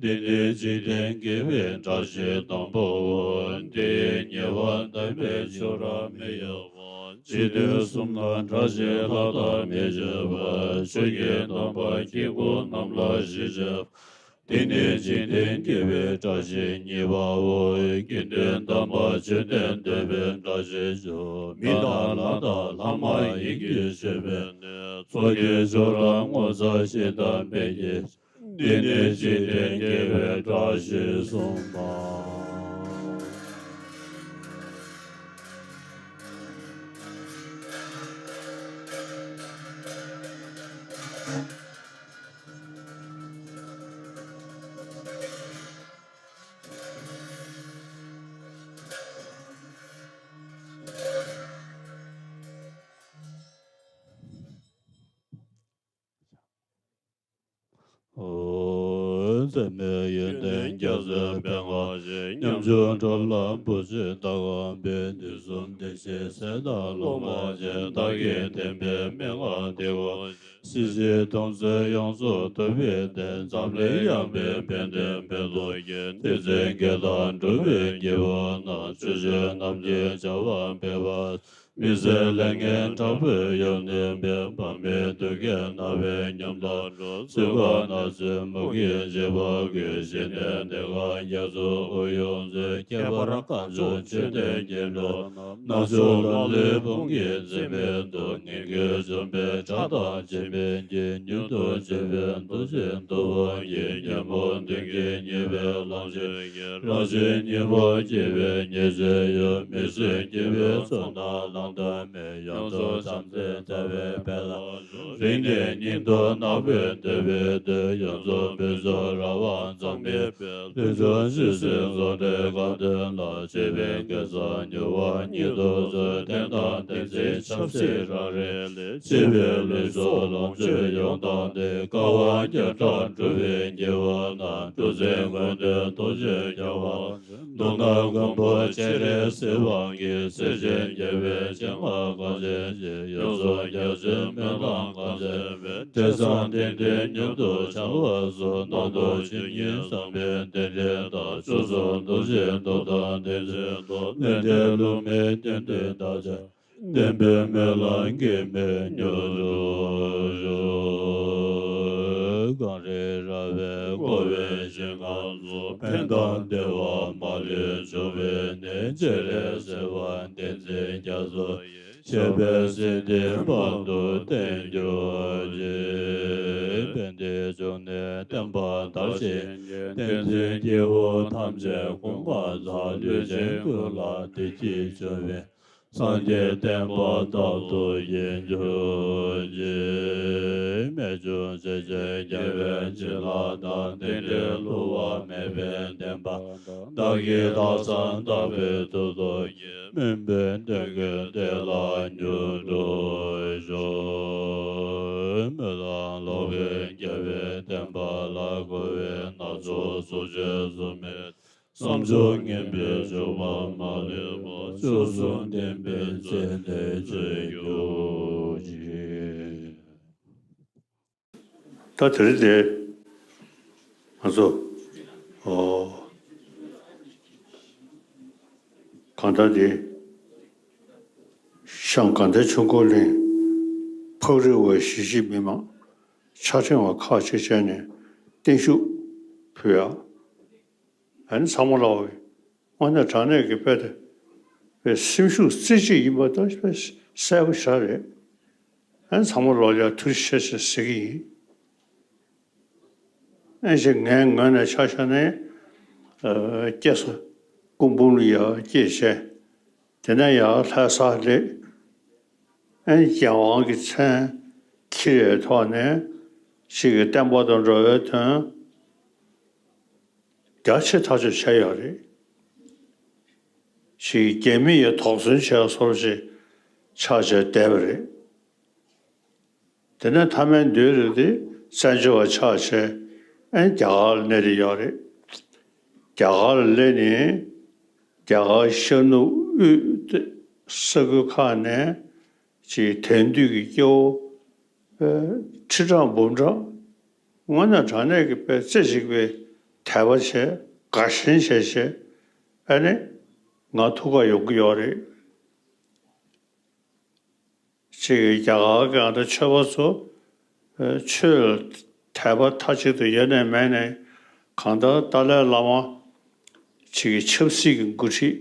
འདི་ནི་འཇིག་རྟེན་དགེ་བའི་བཀྲ་ཤིས་དང་པོའོ། འདི་ཡི་ཉེ་བར་འདས་པའི་ཆོས་རབ་མི་གཡོ་བ། འཇིག་རྟེན་གསུམ་ན་བཀྲ་ཤིས་ལྷ་དང་མི་མཇལ་བ། ཆོས་ཀྱི་དམ་པ་དཀྱིལ་འཁོར་རྣམས་ལ་གཞི་བྱས་པ། འདི་ནི་འཇིག་རྟེན་དགེ་བའི་བཀྲ་ཤིས་གཉིས་པའོ། དགེ་འདུན་དམ་པ་ཆོས་ལྡན་འདོད་པའི་བཀྲ་ཤིས་སོ། མི་དང་ལྷ་དང་ལྷ་མ་ཡིན་གྱི་མཆོད་པའི་གནས། ཚོགས་ཀྱི་མཆོག་རབ་ངོ་མཚར་ཞིང་དམ་པའི་ཡེ་ཤེས། འདི་ནི་འཇིག་རྟེན་དགེ་བའི་བཀྲ་ཤིས་གསུམ་པ། འོ། འཛད་མེད་ཡོན་ཏན་རྒྱ་མཚོའི་མན་ངག་བཞིན། ཉམ་ཆུང་འགྲོ་ལ་བུ་ཆུང་ལྟ་གང་འབད། དུས་གསུམ་བདེ་གཤེགས་སྲས་དང་སློབ་མ་ཆེ། བདག་གིས་བསྟན་པའི་མན་ངག་འདི་གང་། སྲིད་ཞིའི་སྡུག་བསྔལ་ཡོངས་སུ་འདུལ་བའི་སྟེང་། འཛམ་གླིང་ཡངས་པའི་ཕན་བདེའི་འབད་རྩོལ་གྱིས། སྡིག་ཅན་བགེགས་དང་འགྲོ་བའི་སྐྱེ་བོ་རྣམས། ཆོས་སྤྱོད་རྣམས་ཀྱི་བྱ་བ་འབད་པ། མི་བཟད་ལས་ངན་དྲག་པོའི་གཡོ་ནས་འབད། བར་མའི་དུག་གིས་མནར་བའི་ཉམ་ཐག་འགྲོ། ཚུལ་ཁ་ན་ཚོད་མུ་གེའི་བྱེད་པ་ཀུན། ཞི་གནས་གནས་ཁང་རྒྱ་མཚོའི་དབུས་ཡོངས་མཛེས། ཁྱད་པར་དཀར་ཕྱོགས་མཆོད་རྟེན་གྱི་འགྲོ། རྣམ་དག་ལྷ་ཀླུའི་དཔུང་གིས་འཛིན་པའི་མདོ། ངན་སྐྱེས་འཇོམས་པའི་དགྲ་དང་འཇིགས་མེད་ཀྱི། མྱུར་དུ་བྱེད་པའི་མདོ་ཆེན་ཐུབ་དབང་གིས། ཉོན་མོངས་གདོན་བགེགས་ཉེས་པའི་ལམ་ཆེན་གྱི། རང་གཞན་གཉིས་པོ་སྐྱེ་བའི་ཉེས་བྱས་ཡོད། མི་བཟོད་སྐྱེ་བོའི་ཚོགས་རྣམས་ལ། དང་མེད་ཡོངས་སུ་བྱམས་བརྩེས་མཛད་པའི་དཔལ། རིང་ནས་སྙིང་དུ་ནག་པོའི་འདོད་པའི་དུས། ཡོངས་སུ་བོད་ཕྱོགས་ར་བ་གཙང་མའི་དཔལ། ལུས་སྦྱོང་ཞི་བསིལ་རྫོགས་པའི་དགའ་སྟོན་ལ། སྤྱོད་པའི་དགེ་རྩ་མྱུར་བ་ཉིད་དུ་སྩོལ། བསྟན་དང་བསྟན་འཛིན་ཆབ་སྲིད་རང་རེ་ལས། སྤྱི་པའི་ལུས་སྲོག་ལོངས་སྤྱོད་ཡོངས་དང་ལྡན། དཀའ་བ་བརྒྱ་ཕྲག་སྒྲུབ་པའི་དགེ་བ་རྣམས། འགྲོ་ཚེ་ཀུན་ཏུ་ཐུགས་རྗེས་བསྐྱངས་པ། མདོར་ན་མགོན་པོ་སྤྱན་རས་གཟིགས་དབང་གིས། སྲས་ཆེན་རྒྱལ་བའི་སྤྱན་སྔར་གང་བྱོན་ཅིག་ཡོངས་སུ་རྒྱ་ཆེའི་སྨོན་ལམ་གང་མཛད་པའི། དེ་བསམ་ཏན་ཏན་མྱུར་དུ་བྱང་བར་གསོལ། ནང་དུ་ཆོས་ཉིད་བསམ་པའི་རྟེན་འབྲེལ་དང་། ཕྱོགས་བཅུ་རྡོ་རྗེ་གདུགས་དང་ལྡན་ཅིང་འགྲོགས། ལྷན་ཏེ་བསླུ་མེད་གཏན་དུ་བདག་ཅག་བསྟན་པའི་སྨོན་ལམ་གྱི་མེ་མྱུར་དུ་ཤར། གངས་རི་ར་བས་བསྐོར་བའི་ཞིང་ཁམས་སུ། ཕན་དང་བདེ་བ་མ་ལུས་འབྱུང་བའི་གནས། སྤྱན་རས་གཟིགས་དབང་བསྟན་འཛིན་རྒྱ་མཚོ་ཡི། བྱེད་པའི་སྲིད་མཐའི་དཔལ་དུ་བརྟན་གྱུར་ཅིག་ཕན་བདེའི་འབྱུང་གནས་བསྟན་པ་དར་ཞིང་རྒྱས། བསྟན་འཛིན་སྐྱེས་བུ་ཐམས་ཅད་གོང་མ་དང་། ལུས་ཅན་ཀུན་ལ་བདེ་སྐྱིད་འབྱུང་བའི། སངས་རྒྱས་བསྟན་པ་རྟག་ཏུ་རྒྱས་གྱུར་ཅིག་རྨད་བྱུང་སྲས་ཆེན་རྒྱལ་བའི་བྱིན་རླབས་དང་། རྟེན་འབྲེལ་བསླུ་བ་མེད་པའི་བདེན་པ་དང་། བདག་གིས་ལྷག་བསམ་བརྟག་པའི་ཐུགས་རྟོག་གིས། སྨིན་པའི་དོན་ཀུན་བདེ་ལ་མྱུར་དུ་ཤོག་སྨོན་ལམ་ལོག་པའི་རྒྱལ་བའི་བསྟན་པ་ལ། འཁོར་བའི་སྣ་ཚོགས་ཚོགས་ཆེན་བཟོད་མེད། བསམ་སྦྱོར་ངན་པའི་སྤྱོད་པ་མ་ལུས་པ། སྤྱོད་གསུམ་བསྟན་པའི་རྩེ་ནས་གཅོད་གྱུར་ཅིག་ད་དེ་རིང་དེ་ང་ཚོ་ཨོ་གང་ལྟར་དེ་ཤང་དགའ་ལྡན་ཆོས་འཁོར་གླིང་ཕག་རི་བ་གཞིས་བྱེས་མི་མང་ཕྱག་ཕྲེང་བ་ཁག་ཅིག་བྱས་ནས་བརྟན་བཞུགས་ཕུལ་ཡ། ཨ་ནི་ཚང་མ་ལོག་པའི་དངོས་གནས་དྲང་གནས་ཀྱི་དཔེ་དེ་དཔེ་སེམས་ཤུགས་རྩེ་གཅིག་ཡིན་པ་ད་དཔེ་གསལ་པོ་ཞེ་དྲག་རེད། ཨ་ནི་ཚང་མ་ལོག་ཡ་ཐུགས་རྗེ་ཆེ་ཞེས་ཟེར་གྱི་ཡིན། ཨ་ནི་ངའི་ངོས་ནས་ཆ་བཞག་ན་ཨ་སྐྱེས་ས་སྐུ་འབུམ་ལ་ཡར་སྐྱེས་བྱས། དེ་ནས་ཡར་ལྷ་ས་སླེབས། ཨ་ནི་རྒྱལ་དབང་གི་མཚན་འཁྱེར་བའི་ཐོག་ནས་ཅིག་གི་བསྟན་པ་དང་འགྲོ་བའི་དོན་རྒྱ་ཆེ་ཐག་ཆོད་བྱས་ཡོད་རེད། ཅིག་རྒྱ་མི་ཡིས་དོགས་ཟོན་བྱས་སོར་ཅིག་ཆགས་བྱས་བསྡད་པ་རེད། དེ་ནས་མཐའ་མའི་མདུན་རེད་དེ་བཙན་བྱོལ་བ་ཆགས་བྱས་ཨ་ནི་རྒྱ་གར་ལ་སླེབས་ཏེ་ཡོད་རེད། རྒྱ་གར་ལ་སླེབས་ནས་རྒྱ་གར་ཤར་ནུབ་དབུས་ས་ཁུལ་ཁག་ནས་ཅིག་དེང་དུས་ཀྱི་སྐྱེ་བོ་ཁྲི་ཕྲག་འབུམ་ཕྲག་དངོས་གནས་དྲང་གནས་ཀྱི་དཔེ་རྩེ་གཅིག་པའི་དད་པ་བྱས་དགའ་ཞེན་བྱས་བྱས་ཨ་ནི་ང་ཐུག་ག་ཡོང་གི་ཡོད་རེད། ཅིག་རྒྱ་གར་གྱི་ཨ་ད་ཆོས་པ་ཚོ་ཨ་ཆོས་ལ་དད་པ་མཐའ་གཅིག་ཏུ་ཡོད་ནའི་མེད་ནའི་གང་ལྟར་ཏཱ་ལའི་བླ་མ་ཅིག་གི་ཆབ་སྲིད་ཀྱི་འགོ་ཁྲིད་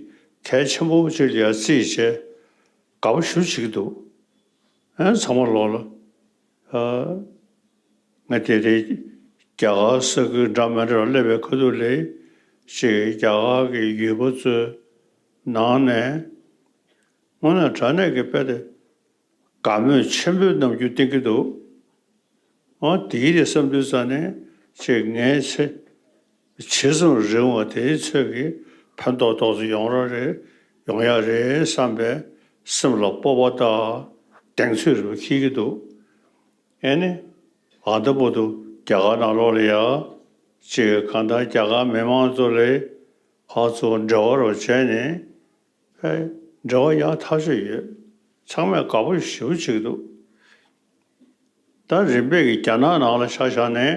གལ་ཆེན་པོ་ཅིག་ལ་ཡར་བརྩིས་བྱས་དགའ་པོ་ཞེ་པོ་བྱེད་ཀྱི་འདུག་ཨ་ཚང་མ་ལོག་ལ་ཨ་ང་དེ་རིང་རྒྱ་གར་ས་ཁུལ་འདྲ་མི་འདྲ་སླེབས་པའི་ཁ་ཐུག་ལ་ཅིག་རྒྱ་གར་གྱི་ཡུལ་པ་ཚོའི་ནང་ནས་དངོས་གནས་དྲང་གནས་ཀྱི་དཔེ་དེ་དགའ་མོས་ཆེན་པོའི་རྣམ་འགྱུར་བསྟན་གྱི་འདུག་ཨ་དེའི་དེ་བསམ་དུས་ཙ་ནས་ཅིག་ངའི་ཚེ་ཇི་ཙམ་རིང་བ་དེའི་ཚོད་ཀྱི་ཕན་ཐོགས་ཏོག་ཙམ་ཡོང་ར་རེད་ཡོང་ཡ་རེད་བསམ་པའི་སེམས་ལ་སྤོབས་པ་དང་གདེང་ཚོད་རེ་བ་འཁྱེར་གྱི་འདུག་ཨེ་ནི་ཨ་ད་བར་དུ་རྒྱ་གར་ནང་ལོགས་ལ་ཡ་ཅིག་གང་ལྟར་རྒྱ་གར་མི་མང་ཚོ་ལས་ཧ་ཚོ་འབྲེལ་བ་རོགས་བྱས་ནས། ཨེ། འབྲེལ་བ་ཡག་ཐག་ཆོད་ཡོད། ཚང་མས་དགའ་པོ་ཞེ་པོ་བྱེད་ཀྱི་འདུག་ད་རིམ་པས་ཀྱི་རྒྱ་ནག་ནང་ལ་ཆ་བཞག་ནས་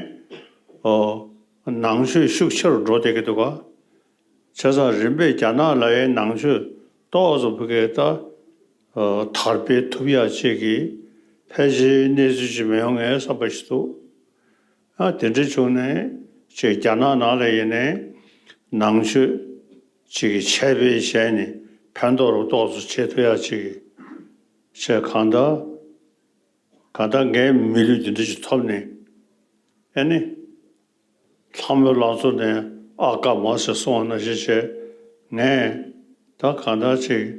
ཨོ། ནང་ཆོས་ཤུགས་ཆེ་རུ་འགྲོ་བསྡད་ཀྱི་འདུག་ག་བྱས་ཙང་རིམ་པས་རྒྱ་ནག་ལ་ཡའི་ནང་ཆོས་ཏོག་ཙམ་ཕ་གིར་ད་ཨོ། དར་སྤེལ་ཐུབ་ཡག་ཅིག་གི་ཕལ་ཆེར་གནས་ཚུལ་ཅིག་མི་ཡོང་ངའི་བསམ་པ་ཞིག་འདུག་ཨ་དེ་འདྲ་བྱུང་ནས་ཅིག་རྒྱ་ནག་ནང་ལ་ཡིན་ནའི་ནང་ཆོས་ཅིག་གི་ཆད་པའི་ཞལ་ནས་ཕན་ཐོགས་རུ་ཏོག་ཙམ་བྱེད་ཐུབ་ཡག་ཅིག་གི་ཅེས་གང་ལྟར་གང་ལྟར་ངའི་མི་ལུས་འདི་འདྲ་ཞིག་ཐོབ་ནས་ཨེ་ནི་ལྷ་མོའི་ལང་ཚོ་ནས་ཨ་ཀ་མ་ཟེར་གསུང་བ་ནང་བཞིན་བྱས་ངས་ད་གང་ལྟར་ཅིག་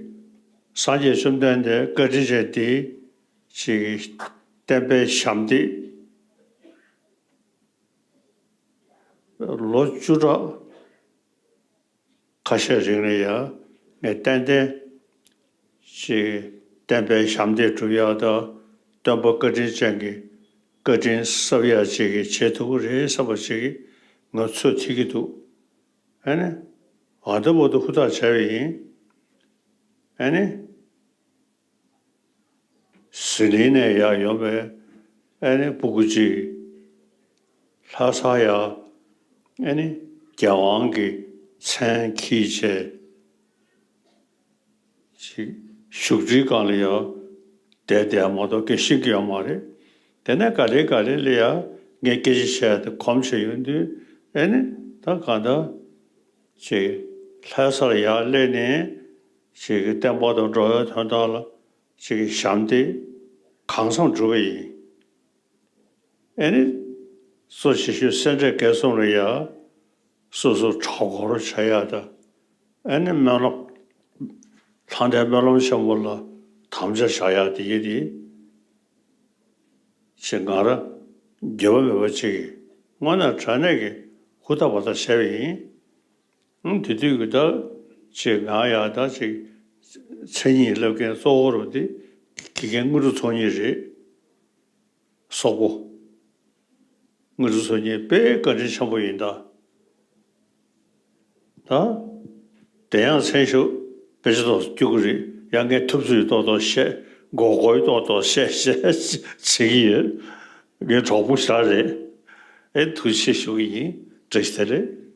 སངས་རྒྱས་བཅོམ་ལྡན་འདས་བཀའ་དྲིན་ཅན་དེ་ཅིག་བསྟན་པའི་ཞབས་འདེགས་ལོ་བཅུ་ཕྲག་ཁ་ཤས་རིང་ལ་ཡང་ངས་ཏན་ཏན་ཅིག་བསྟན་པའི་ཞབས་འདེགས་སྒྲུབ་ཡག་དང་སྟོན་པ་བཀའ་དྲིན་ཅན་གྱི་བཀའ་དྲིན་གསབ་ཡག་ཅིག་བྱེད་ཐུབ་ཀྱི་རེད་བསམ་པ་ཅིག་ང་ཚོད་ཐིག་གི་འདུག་ཨ་ནི་ཨ་ད་བར་དུ་ཧུར་ཐག་བྱས་པ་ཡིན། ཨ་ནི། ཟི་ལིང་ནས་ཡར་ཡོང་བའི་ཨ་ནི་སྤུ་གུ་གཅིག་ལྷ་སར་ཡར་ཨ་ནི་རྒྱལ་དབང་གི་མཚན་འཁྱེར་བྱས་ཅིག་བཞུགས་ཁྲིའི་སྒང་ལ་ཡར་བསྡད་བསྡད་མ་གཏོགས་སྐད་ཤེས་ཀྱི་ཡོད་མ་རེད། དེ་ནས་ག་ལེ་ག་ལེ་ལ་ཡར་ངས་སྐད་ཆ་བཤད་དེ་གོམས་བྱས་ཡོང་དུས་ཨ་ནི་ད་གང་ལྟར་ཅིག་ལྷ་སར་ཡར་སླེབས་ནས། ཅིག་གི་བསྟན་པ་དང་འགྲོ་བའི་དོན་དག་ལ་ཅིག་གི་ཞབས་འདེགས་གང་འཚམ་བསྒྲུབས་པ་ཡིན། ཨེ་ནི། གཙོ་ཆེ་ཤོས་སེ་འབྲས་དགེ་གསུམ་ལ་ཡང་སོ་སོ་གྲྭ་སྐོར་བྱ་ཡག་དང་། ཨེ་ནི་སྨོན་ལམ། ལྷ་ལྡན་སྨོན་ལམ་ཆེན་མོ་ལ་དམ་བཅའ་བཞག་ཡག་དེ་ཡིན་ཏེ། ཅེས་ང་རང་འགྱོད་པ་མེད་པ་ཅིག་གིས་དངོས་གནས་དྲང་གནས་ཀྱི་ཧུར་ཐག་པ་ཐག་བྱས་པ་ཡིན། ཨང་དེ་དུས་ཀྱི་ད་ཅེས་ང་ཡང་ད་ཅིག་མཚན་ཉིད་བསླབ་མཁན་གཙོ་བོ་རུ་དེ་དགེ་རྒན་དངོས་གྲུབ་ཚོགས་གཉིས་རེད། སོག་པོ། དངོས་གྲུབ་ཚོགས་གཉིས་དཔེ་བཀའ་དྲིན་ཆེན་པོ་ཡིན་ད། ད། དེ་ཡང་མཚན་ཞུ་དཔེ་ཆ་ཏོག་ཙམ་སྐྱོ་གི་རེད། ཡང་ངས་ཐུབ་ཚོད་ཏོག་ཏོག་བཤད། མགོ་སྐོར་ཏོག་ཏོག་བཤད་བཤད་བྱེད་ཀྱི་ཡོད། ངའི་གྲོགས་པོ་ཞག་རེད། ཨེ་ཐུགས་རྗེ་ཆེ་ཞུ་གི་ཡིན། བཀྲ་ཤིས་བདེ་ལེགས།